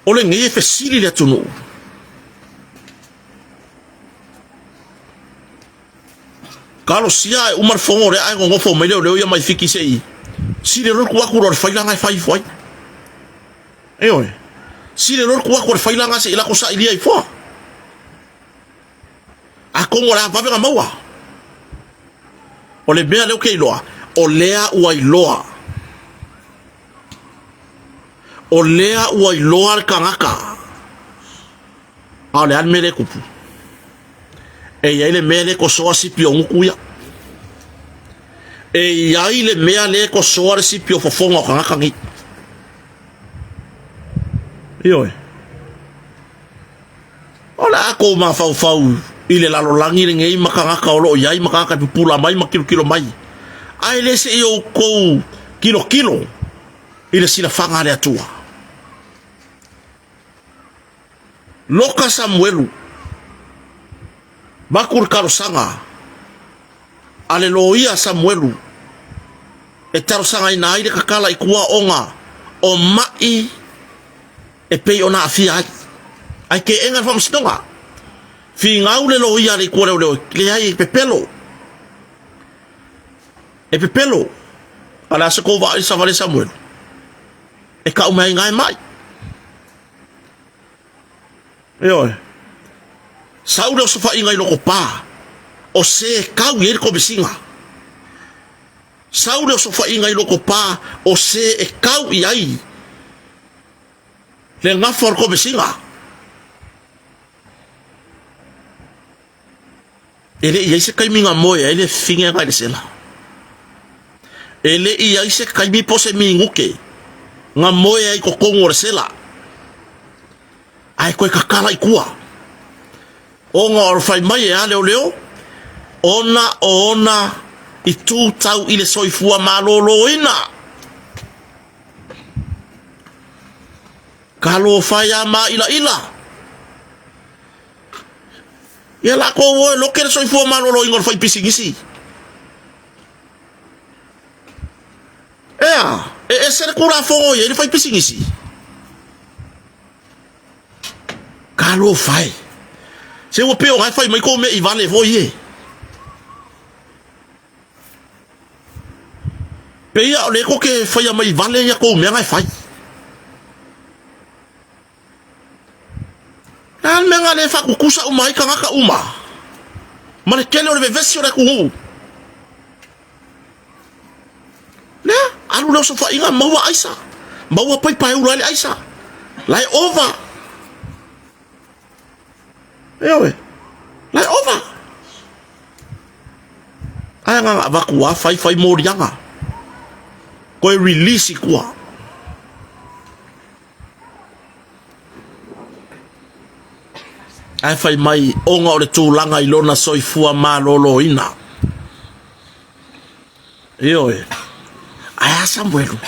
O lenei e fesili le atunuu. Talosia ae uma le fono lea ae nonofo mai leoleo ia mai Fiti se i sili loa le tuu atu loa le faila na e fai ifo ai. Ioe. Sile loa le tu atu a le failaga se i lako sailia ifo. Atonu o le a vave ona maua. O le mea lea ou te iloa, o lea ua iloa. O lea ua iloa le tagata. A o le a le mea lea e tupu? E i ai le mea lea e tosoa sipi o gutu ia. E i ai le mea lea e tosoa le sipi o fofoga o tagata nei. Ioe. O le a kou mafaufau i le lalolagi lenei ma tagata o lo o i ai ma tagata e pupula mai ma kilokilo mai, ae le se i outou kilokilo i le silafaga a le Atua. Loka Samuelu, vaku le talosaga a le loia Samuelu e talosagaina ai le tatala i tua ona o ma'i e pei ona aafia ai. Ae teena le faamasinoga. Finau le loia a le Itu a Leoleo, leai e pepelo. E pepelo. A o le a se kou vaai i le savali a Samuelu? E kau mai ai na e mai. Ioe. Sau le osofaiga i loko pa, o se kau i ai le komesiga. Sau le osofaiga i loko pa, o se e kau i ai le gafa o le komesiga. E le i i ai se taimi na moe ai le fine agai le sela. E le i i ai se taimi po o se minute na moe ai i totonu o le sela. Ae toe tatala i tua. Ona o le fai mai e a leoleo, ona o ona itu tau i le soifua maloloina. Talofa e ia Māʻilaʻila. Ia lakou o e loke le soifua maloloina o le faipisinisi. Ea, e ese le Tulafono i ai le faipisinisi. Talofa e. Se ua pei o e fai mai kou mea i vale foi e. Peia o le ko ke faia mai vale ia kou mea na e fai. Le a le mea na le faatutusa uma ai tagata uma ma le tele o le vevesi o le atunuu? Lea, alu le osofaiga, maua aisa, maua paipa e ula ai le aisa, la e ova. Ioe, la e ova. Ae na avatu a fai fai moliaga. Koe release i tua. Ae fai mai ona o le tulaga i lona soifua maloloina. Ioe. Ae a Samuelu?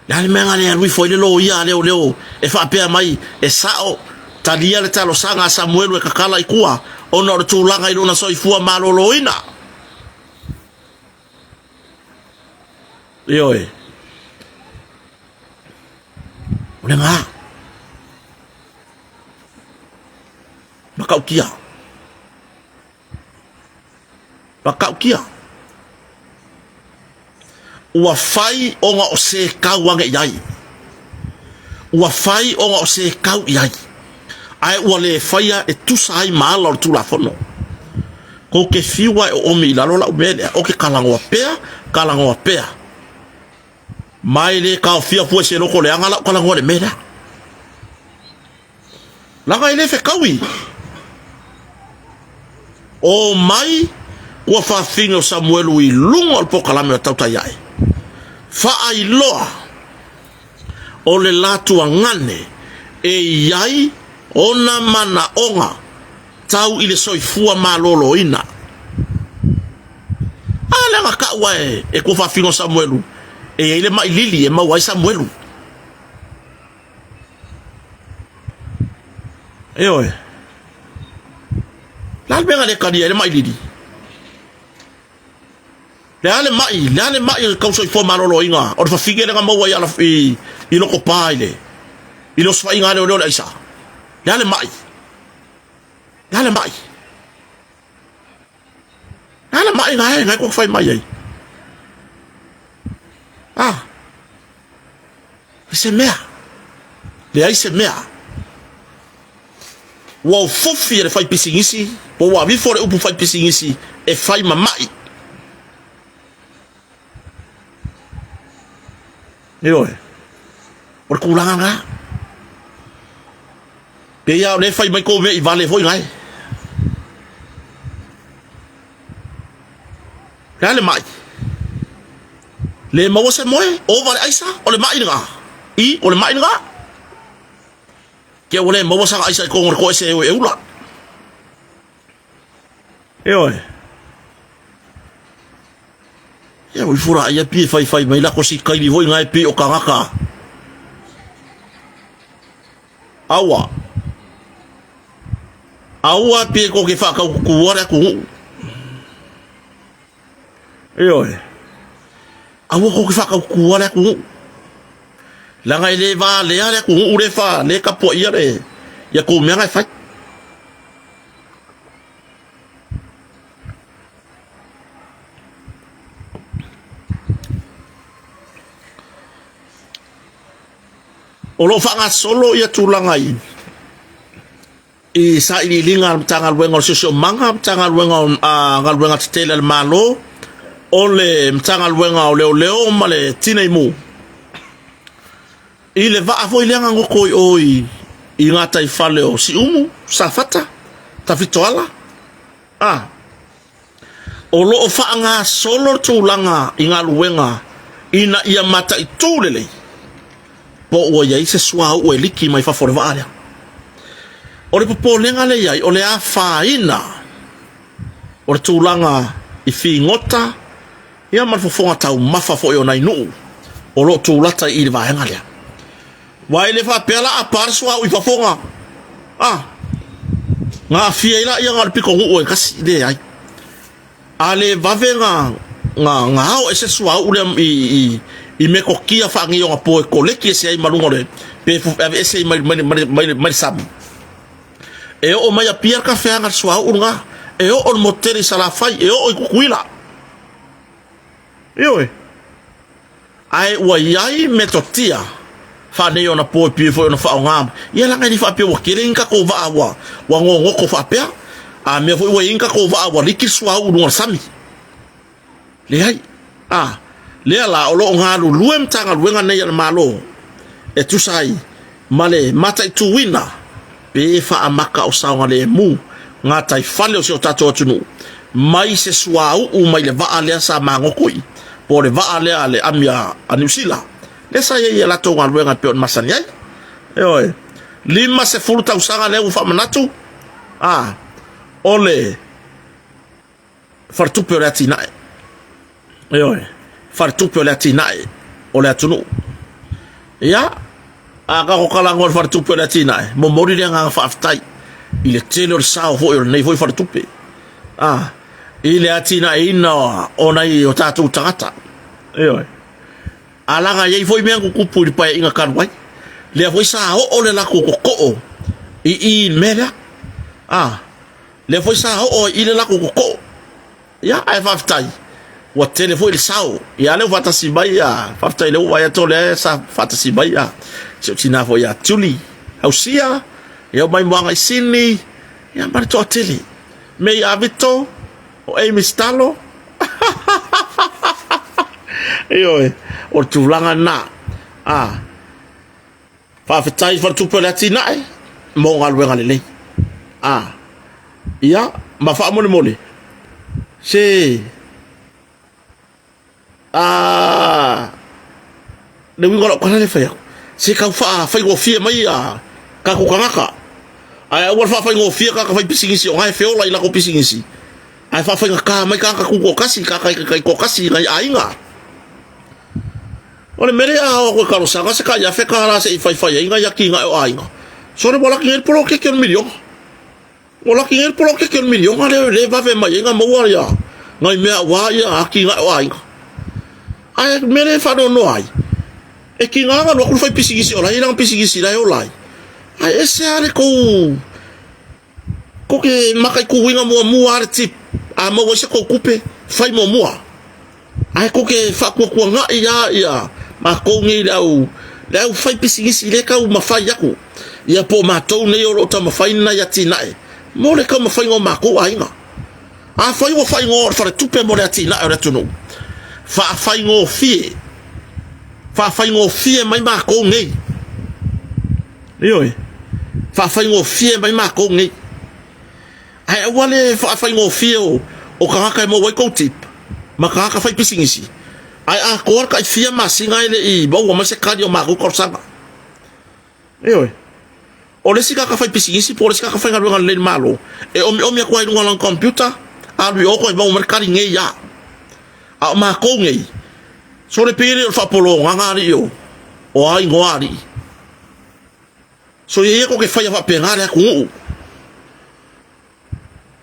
Le a le mea na le alu ifo ai le loia a leoleo e faapea mai e sao, talia le talosaga a Samuelu e kakala i tua ona o le tulaga i lona soifua maloloina. Ioe. O le gā. Matautia. Matautia. Ua fai ona o se kau ane i ai. Ua fai ona o se kau i ai. Ae ua le faia e tusa ai ma ala o le Tulafono. Kou te fiu a e oomi i lalo lau mea lea, o ke kalagoa pea, kalagoa pea. Ma e le taofia fua i se loko leaga lau kalagoa i le mea lea. Leaga e le fetaui. O mai ua fafine o Samuelu i luga o le pokalame o tautai ae. Faailoa o le la tuagane e i ai ona manaoga tau i le soifua maloloina. A leaga kau ae e kua faafino o Samuelu e i ai le mai lili e maua ai Samuelu. Ioe. Le a le mea na le talia ai le mai lili? Le a le mai, le a le mai o le tau soifua maloloina o le fafine lea na maua i ala i, i loko pa i le i le osofaiga a leoleo le aisa. Le a le mai? Le a le mai? Le a le mai na e, na e kua fai mai ai? Ah. I se mea. Leai se mea. Ua ofofi e le faipisinisi, po ua avifo le upu faipisinisi e fai ma ma'i. Ioe. O le tulaga lena. Pei lava o lea e fai mai kou mea i vale foi gae. Le a le ma'i? Le maua se moe, ova le aisa, o le ma'i lena. I, o le ma'i lena. Ke ua le maua sana aisa i totonu o le toese e o e ula. Ioe. Ia ua ifo laia pei e faifai mai lako si kaili foi na e pei o tagata. Aua. Aua pei ko ke whakaukutua le atunuu. Ioe. Aua ko ke whakaukutua le atunuu. Leaga e le valea le atunuu le fa le tapuaia le ia kou mea na e fai. O lo o faagasolo ia tulaga i i sailiiliga a le Matagaluega o le Siosiomaga, Matagaluega o Galuega Tetele a le Malo, o le Matagaluega o Leoleo ma le Tinei Mu. I le vaa foi lea na goto i o i gataifale o Siumu, Safata, Tafitoala, a o lo o faagasolo le tulaga i galuega ina ia mataitu lelei po ua i ai se suauu e liki mai fafo o le vaa lea. O le popolega lea i ai, o le afaina o le tulaga i figota ia ma le fofoga taumafa foi o nai nuu o lo o tulata i le vaega lea. Aua e le faapea la a pa le suauu i fafo na, na aafia ai laia na o le pitonuu e tasi, leai. A le vave na na ao ese le suauu lea i metotia faaneionapo e koleki ese ai ma luga o le, pe aveese ai mai le sami. E oo mai Apia le tafeaga le suauu lena, e oo le motu tele i Salafai, e oo i Tutuila. Ioe. Ae ua i ai metotia faaneionapo e pei foi ona faaaoga. Ia leaga e le faapea ua tele ni tatou vaa ua gogoto faapea. A mea foi ua i ai ni tatou vaa ua liki le suauu i luga o le sami. Leai. A, lea la o lo o galulue Matagaluega nei a le Malo e tusa ai ma le mataituina pe faamaka o saogalemu gataifale o si o tatou atunuu mai se suauu mai le vaa lea sa magoto i po o le vaa lea a le ami a Niu Sila lea sa i ai i a latou galuega e pei ona masani ai. Ioe, 50 tausaga lea ua faamanatu, a, o le Faletupe o le Atinae. Ioe, Faletupe o le Atinae o le atunuu. Ia, a tatou talanoa i le Faletupe o le Atinae, momoli le agaga faafetai i le tele o le sao foi o lenei foi faletupe. A, i le atinaeina o nai o tatou tagata. Ioe. A laga i ai foi mea na tutupu i le Paeaiga talu ai. Lea foi sa oo le latou totoo i i le mea lea. A, Lea foi sa oo ai i le latou totoo. Ia, ae faafetai, ua tele foi le sao. Ia, lea ua faatasi mai, ia, faafetai lea ua vaai atu o lea sa faatasi mai, ia, si ou tina foi ia Julie Hausia, ia, mai Moaga i Sini, ia, ma le toatele. May Avito, o Amy Stalo. Ioe, o le tulaga lena. Ah, Faafetai i Faletupe o le Atinae mo galuega lelei. A, ia, ma faamolemole, se, a, le uiga o lau tala lea e fai atu, se tau faafaigofie mai a tatou tagata, ae aua le faafaigofie tagata faipisinisi o na e feola i latou pisinisi, ae faafaigata mai tagata tutoatasi, tagata taitoatasi i nai aiga. O le mea lea a o atu e talosaga se tai $1000 se i faifai ai nai atinae o aiga. Sole ua laki nei le poloketi o le miliona. Ua laki nei le poloketi o le miliona lea lea e vave mai ai na maua ia nai mea aua ia atinae o aiga. Ae o le mea lea e faanoanoa ai, e tiga ona alu atu le faipisinisi o la e i ai lana pisinisi la e ola ai, ae ese lava le tou Tou te mataituina muamua lava le tip a maua ai se tou tupe, fai muamua. Ae tou te faatuatuanai lava ia matou nei le au Le aufaipisinisi lea e taumafai atu, ia po o matou nei o lo o taumafai nai atinae mo le taumafaiga o matou aiga. Afai ua faaigoa o le faletupe mo le atinae o le atunuu, faafaigofie, faafaigofie mai matou nei. Ioe, faafaigofie mai matou nei. Ae aua le faafaigofie o tagata e maua ai tou tip ma tagata faipisinisi, ae atoa le tai fia masina e le i maua mai se tali o matou talosaga. Ioe. O le isi tagata faipisinisi po o le isi tagata faigaluega lelei i le Malo, e omiomi atu lava i luga o lana computer, alu i o toe maua mai le tali nei lava. A o matou nei, sole pei e le o le faapologaga alii o a igoa alii. Soia ia tou te faia faapena le atunuu.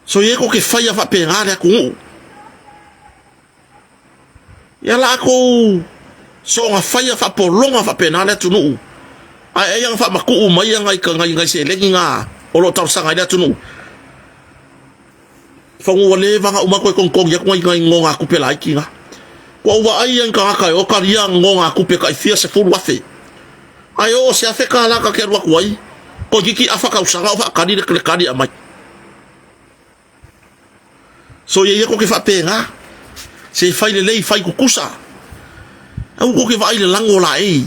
Soia ia tou te faia faapena le atunuu. Ia latou soona faia faapologa faapena le atunuu. Ae ai ana faamatuu mai nai nai seleni na o lo o talosaga ai le atunuu. Fanu ua leva ona uma toe togitogi atu nai nai nonogatupe laiti na. Ua ou vaai ia i tagata e o talia nonogatupe tai fia 10,000. Ae oo se $1,000 ta te alu atu ai, toeitiiti afa tausaga o faatali le tali e aumai. Soia ia tou te faapena. Se fai lelei, fai tutusa. Aua tou te vaai i le lago o laei.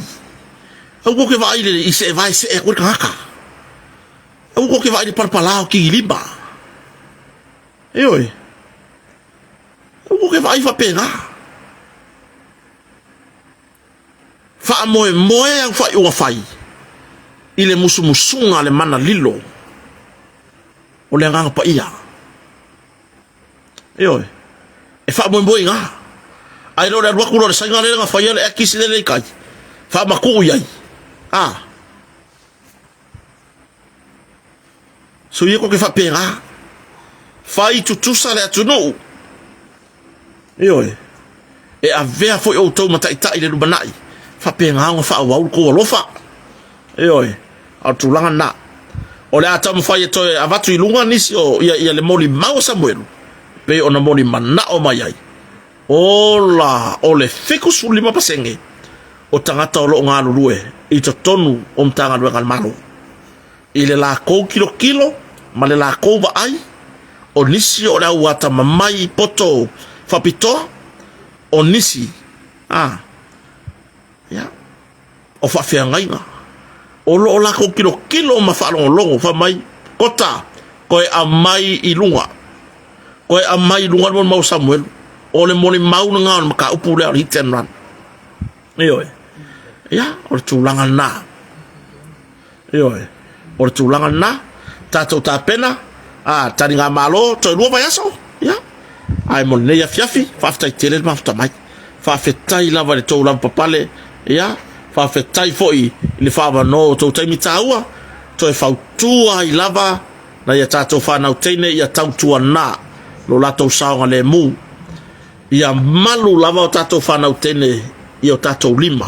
Aua tou te vaai i le i seevae see atu ai le tagata. Aua tou te vaai i le palapala o Tigilima. Ioe. Aua tou te vaai faapena. Faamoemoe au faaiuga fai i le musumusuga a le mana lilo o le Agaga Paia. Ioe. E faamoemoe i ina. Ae le o le alu atu loa o le Saina lea na faia le Ekis lele i tai, faamatuu i ai. A. Soia tou te faapena. Fai tutusa le atunuu. Ioe. E avea foi outou ma taitai i le lumanai. Faapena ona faaauau le tou alofa. Ioe. A o le tulaga lena. O le a taumafai e toe avatu i luga nisi o ia, ia le molimau a Samuelu, pei ona molimanao mai ai. Ola, o le 75% o tagata o lo o galulue i totonu o Matagaluega a le Malo. I le latou tilotilo ma le latou vaai, o nisi o le au atamamai poto faapitoa, o nisi, a, ia, o faafeagaiga, o lo o latou tilotilo ma faalogologo, fai mai, Kota, toe aumai i luga, toe aumai i luga le molimau a Samuelu. O le molimau lena o le mataupu lea o le hit and run. Ioe. Ia, o le tulaga lena. Ioe. O le tulaga lena. Tatou tapena, a, taligamalo, toe lua vaiaso. Ia. Ae mo lenei afiafi, faafetai tele le mafuta mai. Faafetai lava i le tou lavapapale. Ia, faafetai foi i le faaavanoa o tou taimi taua, toe fautua ai lava nai a tatou fanau teine ia tautuana lo latou saogalemu. Ia malu lava o tatou fanau teine i o tatou lima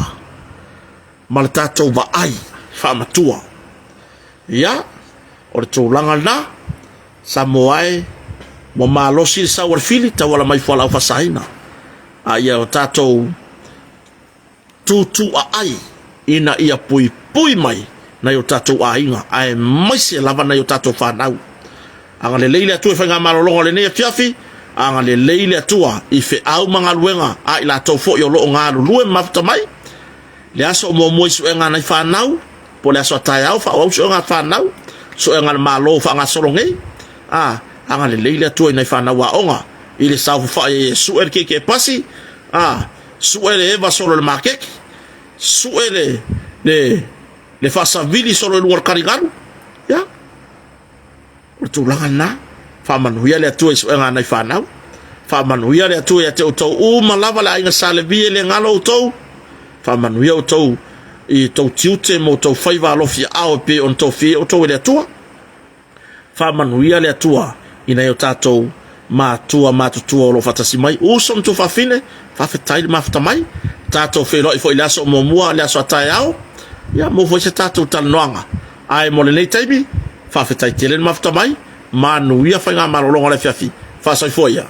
ma le tatou vaai faamatua. Ia, o le tulaga lena, Samoa e, ua malosi le sau a le fili, tauala mai fualaau faasaina. A ia o tatou tutuaai ina ia puipui mai nai o tatou aiga, aemaise lava nai o tatou fanau. Agalelei le Atua i faigamalologa o lenei afiafi, agalelei le Atua i feau ma galuega a i latou foi o lo o galulue ma mafuta mai. Le aso o muamua i suega a nai fanau, po o le aso a taeao, faaauau suega a fanau, suega a le Malo faagasolo nei, a, agalelei le Atua i nai fanau aoga, i le saofafai ai e sue le keikee pasi, a, sue le eva solo i le maketi, sue le, le, le faasavili solo i luga o le taligalu, ia, O le tulaga lena. Faamanuia le Atua i suega a nai fanau. Faamanuia le Atua ia te outou uma lava le aiga Sa Levi e le galo outou. Faamanuia outou i tou tiute ma outou faiva alofi aao e pei ona tofia ai outou e le Atua. Faamanuia le Atua i nai o tatou matua matutua o lo o faatasi mai. Uso ma tuafafine, faafetai le mafuta mai. Tatou feiloai foi i le aso muamua, le aso a taeao. Ia, maua foi se tatou talanoaga. Ae mo lenei taimi, faafetai tele le mafuta mai, manuia faigamalologa o le afiafi. Faasoifua ia.